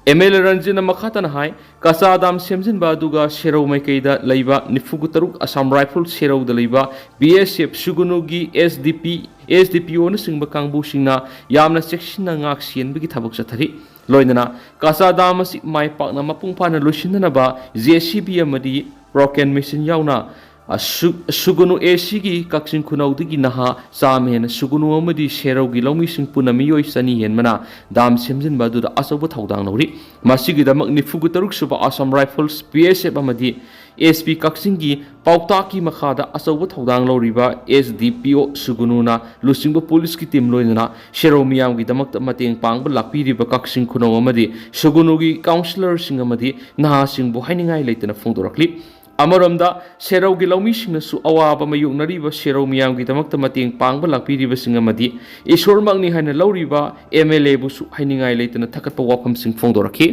ꯑꯦꯝ ꯑꯦꯜ ꯑꯦ ꯔꯟꯖꯤꯠꯅ ꯃꯈꯥ ꯇꯥꯅ ꯍꯥꯏ, ꯀꯆꯥ ꯗꯥꯝ ꯁꯦꯝꯖꯤꯟꯕ ꯑꯗꯨꯒ ꯁꯦꯔꯧ ꯃꯥꯏꯀꯩꯗ ꯂꯩꯕ ꯅꯤꯐꯨꯒ ꯇꯔꯨꯛ ꯑꯁꯥꯝ ꯔꯥꯏꯐꯜ ꯁꯦꯔꯧꯗ ꯂꯩꯕ ꯕꯤ ꯑꯦꯁ ꯑꯦꯐ ꯁꯨꯒꯨꯅꯨꯒꯤ ꯑꯦꯁ ꯗꯤ ꯄꯤ, ꯑꯦꯁ ꯗꯤ ꯄꯤ ꯑꯣꯅꯆꯤꯡꯕ ꯀꯥꯡꯕꯨꯁꯤꯡꯅ ꯌꯥꯝꯅ ꯆꯦꯛꯁꯤꯟꯅ ꯉꯥꯛ ꯁꯦꯟꯕꯒꯤ ꯊꯕꯛ ꯆꯠꯊꯔꯤ꯫ ꯂꯣꯏꯅꯅ ꯀꯆꯥ ꯗꯥꯝ ꯑꯁꯤ ꯃꯥꯏ ꯄꯥꯛꯅ ꯃꯄꯨꯡ ꯐꯥꯅ ꯂꯣꯏꯁꯤꯟꯅꯅꯕ ꯖꯦ ꯁꯤ ꯕꯤ ꯑꯃꯗꯤ ꯄ꯭ꯔꯣꯀꯦꯟ ꯃꯦꯆꯤꯟ ꯌꯥꯎꯅ, ꯑ, ꯁꯨ-, ꯁꯨꯒꯨꯅꯨ ꯑꯦ ꯁꯤꯒꯤ ꯀꯛꯆꯤꯡ ꯈꯨꯅꯧꯗꯒꯤ ꯅꯍꯥ ꯆꯥꯝꯃ ꯍꯦꯟꯅ ꯁꯨꯒꯨꯅꯨ ꯑꯃꯗꯤ ꯁꯦꯔꯧꯒꯤ ꯂꯧꯃꯤꯁꯤꯡ ꯄꯨꯟꯅ ꯃꯤꯑꯣꯏ ꯆꯅꯤ ꯍꯦꯟꯕꯅ ꯗꯥꯝ ꯁꯦꯝꯖꯤꯟꯕ ꯑꯗꯨꯗ ꯑꯆꯧꯕ ꯊꯧꯗꯥꯡ ꯂꯧꯔꯤ꯫ ꯃꯁꯤꯒꯤꯗꯃꯛ ꯅꯤꯐꯨꯒ ꯇꯔꯨꯛ ꯁꯨꯕ ꯑꯁꯥꯝ ꯔꯥꯏꯐꯜꯁ, ꯕꯤ ꯑꯦꯁ ꯑꯦꯐ ꯑꯃꯗꯤ ꯑꯦꯁ ꯄꯤ ꯀꯛꯆꯤꯡꯒꯤ ꯄꯥꯎꯇꯥꯛꯀꯤ ꯃꯈꯥꯗ ꯑꯆꯧꯕ ꯊꯧꯗꯥꯡ ꯂꯧꯔꯤꯕ ꯑꯦꯁ ꯗꯤ ꯄꯤ ꯑꯣ ꯁꯨꯒꯨꯅꯨꯅ ꯂꯨꯆꯤꯡꯕ ꯄꯨꯂꯤꯁꯀꯤ ꯇꯤꯝ ꯂꯣꯏꯅꯅ ꯁꯦꯔꯧ ꯃꯤꯌꯥꯝꯒꯤꯗꯃꯛꯇ ꯃꯇꯦꯡ ꯄꯥꯡꯕ ꯂꯥꯛꯄꯤꯔꯤꯕ ꯀꯛꯆꯤꯡ ꯈꯨꯅꯧ ꯑꯃꯗꯤ ꯁꯨꯒꯨꯅꯨꯒꯤ ꯀꯥꯎꯟꯁꯤꯂꯔꯁꯤꯡ ꯑꯃꯗꯤ ꯅꯍꯥꯁꯤꯡꯕꯨ ꯍꯥꯏꯅꯤꯡꯉꯥꯏ ꯂꯩꯇꯅ ꯐꯣꯡꯗꯣꯔꯛꯂꯤ꯫ ꯑꯃꯔꯣꯝꯗ, ꯁꯦꯔꯧꯒꯤ ꯂꯧꯃꯤꯁꯤꯡꯅꯁꯨ ꯑꯋꯥꯕ ꯃꯥꯌꯣꯛꯅꯔꯤꯕ ꯁꯦꯔꯧ ꯃꯤꯌꯥꯝꯒꯤꯗꯃꯛꯇ ꯃꯇꯦꯡ ꯄꯥꯡꯕ ꯂꯥꯛꯄꯤꯔꯤꯕꯁꯤꯡ ꯑꯃꯗꯤ ꯏꯁꯣꯔꯃꯛꯅꯤ ꯍꯥꯏꯅ ꯂꯧꯔꯤꯕ ꯑꯦꯝ ꯑꯦꯜ ꯑꯦꯕꯨꯁꯨ ꯍꯥꯏꯅꯤꯡꯉꯥꯏ ꯂꯩꯇꯅ ꯊꯥꯒꯠꯄ ꯋꯥꯐꯝꯁꯤꯡ ꯐꯣꯡꯗꯣꯔꯛꯈꯤ꯫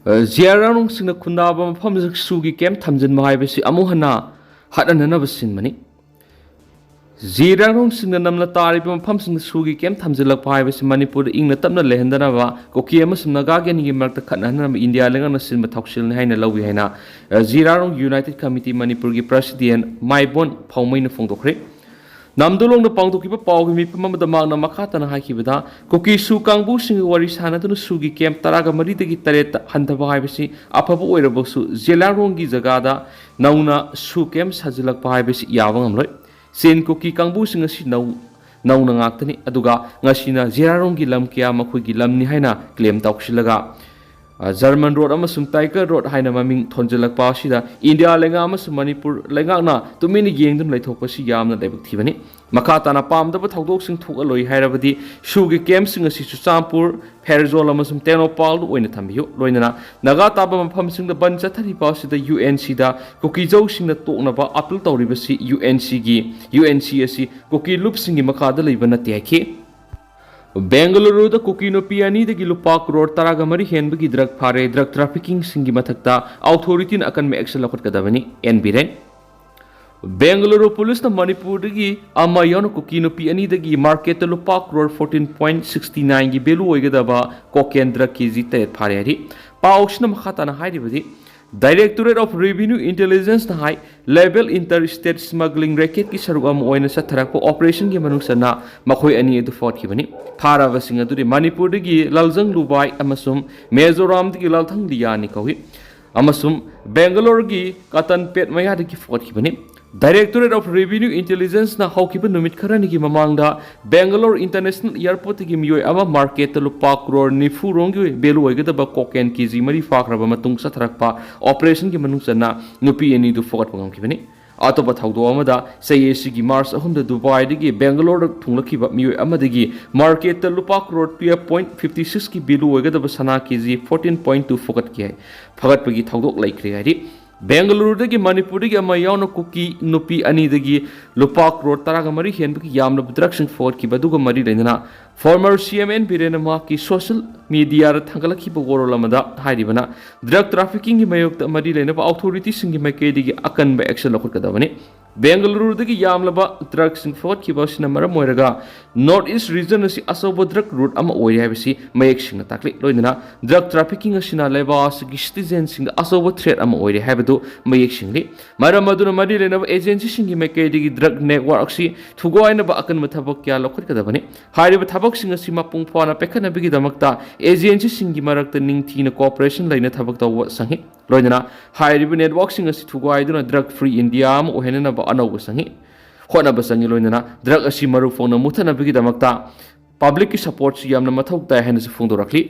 ꯑ, ꯖꯤꯔꯥꯔꯣꯡꯁꯤꯡꯅ ꯈꯨꯟꯗꯥꯕ ꯃꯐꯝꯁꯤꯡꯗ ꯁꯨꯒꯤ ꯀꯦꯝꯞ ꯊꯝꯖꯤꯟꯕ ꯍꯥꯏꯕꯁꯤ ꯑꯃꯨꯛ ꯍꯟꯅ ꯍꯠꯍꯟꯅꯅꯕ ꯁꯤꯟꯕꯅꯤ꯫ ꯖꯤꯔꯥꯔꯣꯡꯁꯤꯡꯅ ꯅꯝꯅ ꯇꯥꯔꯤꯕ ꯃꯐꯝꯁꯤꯡꯗ ꯁꯨꯒꯤ ꯀꯦꯝꯞ ꯊꯝꯖꯤꯜꯂꯛꯄ ꯍꯥꯏꯕꯁꯤ ꯃꯅꯤꯄꯨꯔꯗ ꯏꯪꯅ ꯇꯞꯅ ꯂꯩꯍꯟꯗꯅꯕ ꯀꯨꯀꯤ ꯑꯃꯁꯨꯡ ꯅꯥꯒꯥꯒꯤ ꯑꯅꯤꯒꯤ ꯃꯔꯛꯇ ꯈꯠꯅꯍꯟꯅꯕ ꯏꯟꯗꯤꯌꯥ ꯂꯩꯉꯥꯛꯅ ꯁꯤꯟꯕ ꯊꯧꯁꯤꯜꯅꯤ ꯍꯥꯏꯅ ꯂꯧꯏ ꯍꯥꯏꯅ, ꯑ, ꯖꯤꯔꯥꯔꯣꯡ ꯌꯨꯅꯥꯏꯇꯦꯗ ꯀꯃꯤꯇꯤ ꯃꯅꯤꯄꯨꯔꯒꯤ ꯄ꯭ꯔꯁꯤꯗꯦꯟ ꯃꯥꯏꯕꯣꯟ ꯐꯥꯎꯃꯩꯅ ꯐꯣꯡꯗꯣꯛꯈ꯭ꯔꯦ꯫ ꯅꯝꯗꯨꯂꯣꯡꯗ ꯄꯥꯡꯊꯣꯛꯈꯤꯕ ꯄꯥꯎꯒꯤ ꯃꯤꯐꯝ ꯑꯃꯗ ꯃꯍꯥꯛꯅ ꯃꯈꯥ ꯇꯥꯅ ꯍꯥꯏꯈꯤꯕꯗ, ꯀꯨꯀꯤ ꯁꯨ ꯀꯥꯡꯕꯨꯁꯤꯡꯒ ꯋꯥꯔꯤ ꯁꯥꯟꯅꯗꯨꯅ ꯁꯨꯒꯤ ꯀꯦꯝꯞ ꯇꯔꯥꯒ ꯃꯔꯤꯗꯒꯤ ꯇꯔꯦꯠꯇ ꯍꯟꯊꯕ ꯍꯥꯏꯕꯁꯤ ꯑꯐꯕ ꯑꯣꯏꯔꯕꯁꯨ, ꯖꯤꯔꯥꯔꯣꯡꯒꯤ ꯖꯒꯥꯗ ꯅꯧꯅ ꯁꯨ ꯀꯦꯝꯞ ꯁꯥꯖꯤꯜꯂꯛꯄ ꯍꯥꯏꯕꯁꯤ ꯌꯥꯕ ꯉꯝꯂꯣꯏ꯫ ꯆꯤꯟ ꯀꯨꯀꯤ ꯀꯥꯡꯕꯨꯁꯤꯡ ꯑꯁꯤ ꯅꯧ-, ꯅꯧꯅ ꯉꯥꯛꯇꯅꯤ, ꯑꯗꯨꯒ ꯉꯁꯤꯅ ꯖꯤꯔꯥꯔꯣꯡꯒꯤ ꯂꯝ ꯀꯌꯥ ꯃꯈꯣꯏꯒꯤ ꯂꯝꯅꯤ ꯍꯥꯏꯅ ꯀ꯭ꯂꯦꯝ ꯇꯧꯁꯤꯜꯂꯒ, ꯑ, ꯖꯔꯃꯟ ꯔꯣꯗ ꯑꯃꯁꯨꯡ ꯇꯥꯏꯒꯔ ꯔꯣꯗ ꯍꯥꯏꯅ ꯃꯃꯤꯡ ꯊꯣꯟꯖꯤꯜꯂꯛꯄ ꯑꯁꯤꯗ ꯏꯟꯗꯤꯌꯥ ꯂꯩꯉꯥꯛ ꯑꯃꯁꯨꯡ ꯃꯅꯤꯄꯨꯔ ꯂꯩꯉꯥꯛꯅ ꯇꯨꯃꯤꯟꯅ ꯌꯦꯡꯗꯨꯅ ꯂꯩꯊꯣꯛꯄꯁꯤ ꯌꯥꯝꯅ ꯂꯥꯏꯕꯛ ꯊꯤꯕꯅꯤ꯫ ꯃꯈꯥ ꯇꯥꯅ ꯄꯥꯝꯗꯕ ꯊꯧꯗꯣꯛꯁꯤꯡ ꯊꯣꯛꯍꯜꯂꯣꯏ ꯍꯥꯏꯔꯕꯗꯤ ꯁꯨꯒꯤ ꯀꯦꯝꯞꯁꯤꯡ ꯑꯁꯤ ꯆꯨꯔꯆꯥꯟꯄꯨꯔ, ꯐꯦꯔꯖꯣꯜ ꯑꯃꯁꯨꯡ ꯇꯦꯡꯅꯧꯄꯥꯜꯗ ꯑꯣꯏꯅ ꯊꯝꯕꯤꯌꯨ꯫ ꯂꯣꯏꯅꯅ ꯅꯥꯒꯥ ꯇꯥꯕ ꯃꯐꯝꯁꯤꯡꯗ ꯕꯟ ꯆꯠꯊꯔꯤꯕ ꯑꯁꯤꯗ ꯌꯨ ꯑꯦꯟ ꯁꯤꯗ ꯀꯨꯀꯤꯖꯧꯁꯤꯡꯅ ꯇꯣꯛꯅꯕ ꯑꯥꯄꯤꯜ ꯇꯧꯔꯤꯕꯁꯤ ꯌꯨ ꯑꯦꯟ ꯁꯤꯒꯤ, ꯌꯨ ꯑꯦꯟ ꯁꯤ ꯑꯁꯤ ꯀꯨꯀꯤ ꯂꯨꯞꯁꯤꯡꯒꯤ ꯃꯈꯥꯗ ꯂꯩꯕ ꯅꯠꯇꯦ ꯍꯥꯏꯈꯤ꯫ ꯕꯦꯡꯒꯂꯨꯔꯨꯗ ꯀꯨꯀꯤ ꯅꯨꯄꯤ ꯑꯅꯤꯗꯒꯤ ꯂꯨꯄꯥ ꯀ꯭ꯔꯣꯔ ꯇꯔꯥꯒ ꯃꯔꯤ ꯍꯦꯟꯕꯒꯤ ꯗ꯭ꯔꯒ ꯐꯥꯔꯦ꯫ ꯗ꯭ꯔꯒ ꯇ꯭ꯔꯥꯐꯤꯀꯤꯡꯁꯤꯡꯒꯤ ꯃꯊꯛꯇ ꯑꯣꯊꯣꯔꯤꯇꯤꯅ ꯑꯀꯟꯕ ꯑꯦꯛꯁꯟ ꯂꯧꯈꯠꯀꯗꯕꯅꯤ, ꯑꯦꯟ ꯕꯤꯔꯦꯟ꯫ ꯕꯦꯡꯒꯂꯨꯔꯨ ꯄꯨꯂꯤꯁꯅ ꯃꯅꯤꯄꯨꯔꯗꯒꯤ ꯑꯃ ꯌꯥꯎꯅ ꯀꯨꯀꯤ ꯅꯨꯄꯤ ꯑꯅꯤꯗꯒꯤ ꯃꯥꯔꯀꯦꯠꯇ ꯂꯨꯄꯥ ꯀ꯭ꯔꯣꯔ ꯐꯣꯔꯇꯤꯟ ꯄꯣꯏꯟ ꯁꯤꯛꯁꯇꯤ ꯅꯥꯏꯟꯒꯤ ꯚꯦꯂꯨ ꯑꯣꯏꯒꯗꯕ ꯀꯣꯀꯦꯟ ꯗ꯭ꯔꯒ ꯀꯦ ꯖꯤ ꯇꯔꯦꯠ ꯐꯥꯔꯦ ꯍꯥꯏꯔꯤ꯫ ꯄꯥꯎꯁꯤꯅ ꯃꯈꯥ ꯇꯥꯅ ꯍꯥꯏꯔꯤꯕꯗꯤ, ꯗꯥꯏꯔꯦꯛꯇꯣꯔꯦꯠ ꯑꯣꯐ ꯔꯦꯚꯤꯅ꯭ꯌꯨ ꯏꯟꯇꯦꯂꯤꯖꯦꯟꯁꯅ ꯍꯥꯏ, ꯂꯦꯕꯦꯜ ꯏꯟꯇꯔ ꯁ꯭ꯇꯦꯠ ꯁ꯭ꯃꯒ꯭ꯂꯤꯡ ꯔꯦꯀꯦꯠꯀꯤ ꯁꯔꯨꯛ ꯑꯃ ꯑꯣꯏꯅ ꯆꯠꯊꯔꯛꯄ ꯑꯣꯄꯔꯦꯁꯟꯒꯤ ꯃꯅꯨꯡ ꯆꯟꯅ ꯃꯈꯣꯏ ꯑꯅꯤ ꯑꯗꯨ ꯐꯥꯒꯠꯈꯤꯕꯅꯤ꯫ ꯐꯥꯔꯕꯁꯤꯡ ꯑꯗꯨꯗꯤ ꯃꯅꯤꯄꯨꯔꯗꯒꯤ ꯂꯜꯖꯪ ꯂꯨꯕꯥꯏ ꯑꯃꯁꯨꯡ ꯃꯤꯖꯣꯔꯥꯝꯗꯒꯤ ꯂꯜꯊꯪ ꯂꯤꯌꯥꯅꯤ ꯀꯧꯏ꯫ ꯑꯃꯁꯨꯡ ꯕꯦꯡꯒꯂꯣꯔꯒꯤ ꯀꯇꯟꯄꯦꯠ ꯃꯌꯥꯗꯒꯤ ꯐꯥꯒꯠꯈꯤꯕꯅꯤ꯫ ꯗꯥꯏꯔꯦꯛꯇꯣꯔꯦꯠ ꯑꯣꯐ ꯔꯦꯚꯤꯅ꯭ꯌꯨ ꯏꯟꯇꯦꯂꯤꯖꯦꯟꯁꯅ ꯍꯧꯈꯤꯕ ꯅꯨꯃꯤꯠ ꯈꯔꯅꯤꯒꯤ ꯃꯃꯥꯡꯗ ꯕꯦꯡꯒꯂꯣꯔ ꯏꯟꯇꯔꯅꯦꯁꯅꯦꯜ ꯑꯦꯌꯔꯄꯣꯔꯠꯇꯒꯤ ꯃꯤꯑꯣꯏ ꯑꯃ ꯃꯥꯔꯀꯦꯠꯇ ꯂꯨꯄꯥ ꯀ꯭ꯔꯣꯔ ꯅꯤꯐꯨ ꯔꯣꯝꯒꯤ ꯚꯦꯂꯨ ꯑꯣꯏꯒꯗꯕ ꯀꯣꯀꯦꯟ ꯀꯦ ꯖꯤ ꯃꯔꯤ ꯐꯥꯈ꯭ꯔꯕ ꯃꯇꯨꯡ ꯆꯠꯊꯔꯛꯄ ꯑꯣꯄꯔꯦꯁꯟꯒꯤ ꯃꯅꯨꯡ ꯆꯟꯅ ꯅꯨꯄꯤ ꯑꯅꯤꯗꯨ ꯐꯥꯒꯠꯄ ꯉꯝꯈꯤꯕꯅꯤ꯫ ꯑꯇꯣꯞꯄ ꯊꯧꯗꯣꯛ ꯑꯃꯗ, ꯆꯍꯤ ꯑꯁꯤꯒꯤ ꯃꯥꯔꯆ ꯑꯍꯨꯝꯗ ꯗꯨꯕꯥꯏꯗꯒꯤ ꯕꯦꯡꯒꯂꯣꯔꯗ ꯊꯨꯡꯂꯛꯈꯤꯕ ꯃꯤꯑꯣꯏ ꯑꯃꯗꯒꯤ ꯃꯥꯔꯀꯦꯠꯇ ꯂꯨꯄꯥ ꯀ꯭ꯔꯣꯔ ꯇꯨꯌꯦꯜꯞ ꯄꯣꯏꯟ ꯐꯤꯐꯇꯤ ꯁꯤꯛꯁꯀꯤ ꯚꯦꯂꯨ ꯑꯣꯏꯒꯗꯕ ꯁꯅꯥ ꯀꯦ ꯖꯤ ꯐꯣꯔꯇꯤꯟ ꯄꯣꯏꯟ ꯇꯨ ꯐꯥꯒꯠꯈꯤ ꯍꯥꯏ꯫ ꯐꯥꯒꯠꯄꯒꯤ ꯊꯧꯗꯣꯛ ꯂꯩꯈ꯭ꯔꯦ ꯍꯥꯏꯔꯤ꯫ ꯕꯦꯡꯒꯂꯨꯔꯨꯗꯒꯤ ꯃꯅꯤꯄꯨꯔꯗꯒꯤ ꯑꯃ ꯌꯥꯎꯅ ꯀꯨꯀꯤ ꯅꯨꯄꯤ ꯑꯅꯤꯗꯒꯤ ꯂꯨꯄꯥ ꯀ꯭ꯔꯣꯔ ꯇꯔꯥꯒ ꯃꯔꯤ ꯍꯦꯟꯕꯒꯤ ꯌꯥꯝꯂꯕ ꯗ꯭ꯔꯒꯁꯤꯡ ꯐꯥꯒꯠꯈꯤꯕ ꯑꯗꯨꯒ ꯃꯔꯤ ꯂꯩꯅꯅ ꯐꯣꯔꯃꯔ ꯁꯤ ꯑꯦꯝ ꯑꯦꯟ ꯕꯤꯔꯦꯟꯅ ꯃꯍꯥꯛꯀꯤ ꯁꯣꯁꯤꯌꯦꯜ ꯃꯤꯗꯤꯌꯥꯗ ꯊꯥꯡꯒꯠꯂꯛꯈꯤꯕ ꯋꯥꯔꯣꯜ ꯑꯃꯗ ꯍꯥꯏꯔꯤꯕꯅ, ꯗ꯭ꯔꯒ ꯇ꯭ꯔꯥꯐꯤꯀꯤꯡꯒꯤ ꯃꯥꯌꯣꯛꯇ ꯃꯔꯤ ꯂꯩꯅꯕ ꯑꯣꯊꯣꯔꯤꯇꯤꯁꯤꯡꯒꯤ ꯃꯥꯏꯀꯩꯗꯒꯤ ꯑꯀꯟꯕ ꯑꯦꯛꯁꯟ ꯂꯧꯈꯠꯀꯗꯕꯅꯤ꯫ ꯕꯦꯡꯒꯂꯨꯔꯨꯗꯒꯤ ꯌꯥꯝꯂꯕ ꯗ꯭ꯔꯒꯁꯤꯡ ꯐꯥꯒꯠꯈꯤꯕ ꯑꯁꯤꯅ ꯃꯔꯝ ꯑꯣꯏꯔꯒ ꯅꯣꯔꯠ ꯏꯁ ꯔꯤꯖꯟ ꯑꯁꯤ ꯑꯆꯧꯕ ꯗ꯭ꯔꯒ ꯔꯨꯠ ꯑꯃ ꯑꯣꯏꯔꯦ ꯍꯥꯏꯕꯁꯤ ꯃꯌꯦꯛ ꯁꯦꯡꯅ ꯇꯥꯛꯂꯤ꯫ ꯂꯣꯏꯅꯅ ꯗ꯭ꯔꯒ ꯇ꯭ꯔꯥꯐꯤꯀꯤꯡ ꯑꯁꯤꯅ ꯂꯩꯕꯥꯛ ꯑꯁꯤꯒꯤ ꯁꯤꯇꯤꯖꯦꯟꯁꯤꯡꯗ ꯑꯆꯧꯕ ꯊ꯭ꯔꯦꯠ ꯑꯃ ꯑꯣꯏꯔꯦ ꯍꯥꯏꯕꯗꯨ ꯃꯌꯦꯛ ꯁꯦꯡꯂꯤ꯫ ꯃꯔꯝ ꯑꯗꯨꯅ ꯃꯔꯤ ꯂꯩꯅꯕ ꯑꯦꯖꯦꯟꯁꯤꯁꯤꯡꯒꯤ ꯃꯥꯏꯀꯩꯗꯒꯤ ꯗ꯭ꯔꯒ ꯅꯦꯠꯋꯥꯔꯛ ꯑꯁꯤ ꯊꯨꯒꯥꯏꯅꯕ ꯑꯀꯟꯕ ꯊꯕꯛ ꯀꯌꯥ ꯂꯧꯈꯠꯀꯗꯕꯅꯤ꯫ ꯍꯥꯏꯔꯤꯕ ꯊꯕꯛꯁꯤꯡ ꯑꯁꯤ ꯃꯄꯨꯡ ꯐꯥꯅ ꯄꯥꯏꯈꯠꯅꯕꯒꯤꯗꯃꯛꯇ ꯑꯦꯖꯦꯟꯁꯤꯁꯤꯡꯒꯤ ꯃꯔꯛꯇ ꯅꯤꯡꯊꯤꯅ ꯀꯣꯑꯣꯄꯔꯦꯁꯟ ꯂꯩꯅ ꯊꯕꯛ ꯇꯧꯕ ꯆꯪꯏ꯫ ꯂꯣꯏꯅꯅ ꯍꯥꯏꯔꯤꯕ ꯅꯦꯠꯋꯥꯔꯛꯁꯤꯡ ꯑꯁꯤ ꯊꯨꯒꯥꯏꯗꯨꯅ ꯗ꯭ꯔꯒ ꯐ꯭ꯔꯤ ꯏꯟꯗꯤꯌꯥ ꯑꯃ ꯑꯣꯏꯍꯟꯅꯅꯕ ꯑꯅꯧꯕ ꯆꯪꯏ꯫ ꯍꯣꯠꯅꯕ ꯆꯪꯏ꯫ ꯂꯣꯏꯅꯅ ꯗ꯭ꯔꯒ ꯑꯁꯤ ꯃꯔꯨ ꯐꯣꯡꯅ ꯃꯨꯠꯊꯠꯅꯕꯒꯤꯗꯃꯛꯇ ꯄꯕ꯭ꯂꯤꯛꯀꯤ ꯁꯄꯣꯔꯠꯁꯨ ꯌꯥꯝꯅ ꯃꯊꯧ ꯇꯥꯏ ꯍꯥꯏꯅꯁꯨ ꯐꯣꯡꯗꯣꯔꯛꯂꯤ꯫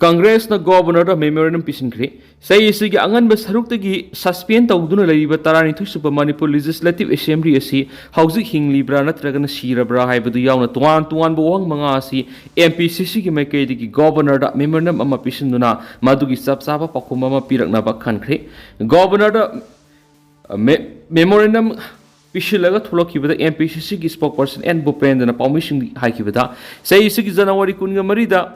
ꯀꯪꯒ꯭ꯔꯦꯁꯅ ꯒꯣꯕꯔꯅꯔꯗ ꯃꯦꯃꯣꯔꯦꯟꯗꯝ ꯄꯤꯁꯤꯟꯈ꯭ꯔꯦ꯫ ꯆꯍꯤ ꯑꯁꯤꯒꯤ ꯑꯉꯟꯕ ꯁꯔꯨꯛꯇꯒꯤ ꯁꯁꯄꯦꯟ ꯇꯧꯗꯨꯅ ꯂꯩꯔꯤꯕ ꯇꯔꯥꯅꯤꯊꯣꯏ ꯁꯨꯕ ꯃꯅꯤꯄꯨꯔ ꯂꯦꯖꯤꯁꯂꯦꯇꯤꯚ ꯑꯦꯁꯦꯝꯕ꯭ꯂꯤ ꯑꯁꯤ ꯍꯧꯖꯤꯛ ꯍꯤꯡꯂꯤꯕ꯭ꯔꯥ ꯅꯠꯇ꯭ꯔꯒꯅ ꯁꯤꯔꯕ꯭ꯔꯥ ꯍꯥꯏꯕꯗꯨ ꯌꯥꯎꯅ ꯇꯣꯉꯥꯟ ꯇꯣꯉꯥꯟꯕ ꯋꯥꯍꯪ ꯃꯉꯥ ꯑꯁꯤ ꯑꯦꯝ ꯄꯤ ꯁꯤ ꯁꯤꯒꯤ ꯃꯥꯏꯀꯩꯗꯒꯤ ꯒꯣꯕꯔꯅꯔꯗ ꯃꯦꯃꯣꯔꯦꯟꯗꯝ ꯑꯃ ꯄꯤꯁꯤꯟꯗꯨꯅ ꯃꯗꯨꯒꯤ ꯆꯞ ꯆꯥꯕ ꯄꯥꯎꯈꯨꯝ ꯑꯃ ꯄꯤꯔꯛꯅꯕ ꯈꯟꯈ꯭ꯔꯦ꯫ ꯒꯣꯕꯔꯅꯔꯗ ꯃꯦ-, ꯃꯦꯃꯣꯔꯦꯟꯗꯝ ꯄꯤꯁꯤꯜꯂꯒ ꯊꯣꯛꯂꯛꯈꯤꯕꯗ ꯑꯦꯝ ꯄꯤ ꯁꯤ ꯁꯤꯒꯤ ꯁ꯭ꯄꯣꯛꯄꯔꯁꯟ ꯑꯦꯟ ꯚꯨꯄꯦꯟꯗ꯭ꯔꯅ ꯄꯥꯎꯃꯤꯁꯤꯡꯗ ꯍꯥꯏꯈꯤꯕꯗ, ꯆꯍꯤ ꯑꯁꯤꯒꯤ ꯖꯅꯋꯥꯔꯤ ꯀꯨꯟꯒ ꯃꯔꯤꯗ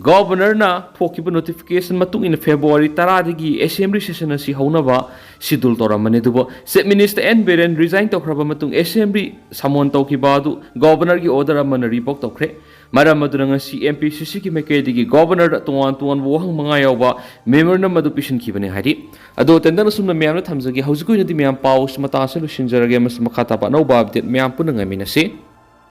ꯒꯣꯚꯔꯅꯔꯅ ꯊꯣꯛꯈꯤꯕ ꯅꯣꯇꯤꯐꯤꯀꯦꯁꯟ ꯃꯇꯨꯡ ꯏꯟꯅ ꯐꯦꯕ꯭ꯔꯨꯋꯥꯔꯤ ꯇꯔꯥꯗꯒꯤ ꯑꯦꯁꯦꯝꯕ꯭ꯂꯤ ꯁꯦꯁꯟ ꯑꯁꯤ ꯍꯧꯅꯕ ꯁꯤꯗꯨꯜ ꯇꯧꯔꯝꯕꯅꯤ꯫ ꯑꯗꯨꯕꯨ chief minister N Biren resign ꯇꯧꯈ꯭ꯔꯕ ꯃꯇꯨꯡ ꯑꯦꯁꯦꯝꯕ꯭ꯂꯤ ꯁꯃꯣꯟ ꯇꯧꯈꯤꯕ ꯑꯗꯨ ꯒꯣꯚꯔꯅꯔꯒꯤ ꯑꯣꯔꯗꯔ ꯑꯃꯅ ꯔꯤꯚꯣꯛ ꯇꯧꯈ꯭ꯔꯦ꯫ ꯃꯔꯝ ꯑꯗꯨꯅ ꯉꯁꯤ ꯑꯦꯝ ꯄꯤ ꯁꯤ ꯁꯤꯒꯤ ꯃꯥꯏꯀꯩꯗꯒꯤ ꯒꯣꯚꯔꯅꯔꯗ ꯇꯣꯉꯥꯟ ꯇꯣꯉꯥꯟꯕ ꯋꯥꯍꯪ ꯃꯉꯥ ꯌꯥꯎꯕ ꯃꯦꯃꯣꯔꯦꯟꯗꯝ ꯑꯗꯨ ꯄꯤꯁꯤꯟꯈꯤꯕꯅꯤ ꯍꯥꯏꯔꯤ꯫ ꯑꯗꯣ ꯇꯦꯟꯗꯪ ꯑꯁꯨꯝꯅ ꯃꯌꯥꯝꯗ ꯊꯝꯖꯒꯦ꯫ ꯍꯧꯖꯤꯛꯀꯤ ꯑꯣꯏꯅꯗꯤ ꯃꯌꯥꯝ ꯄꯥꯎ ꯃꯇꯥꯡ ꯑꯁꯤꯗ ꯂꯣꯏꯁꯤꯟꯖꯔꯒꯦ ꯑꯃꯁꯨꯡ ꯃꯈꯥ ꯇꯥꯕ ꯑꯅꯧꯕ ꯑꯞꯗꯦꯠ ꯃꯌꯥꯝ ꯄꯨꯟꯅ ꯉꯥꯏꯃꯤꯟꯅꯁꯤ꯫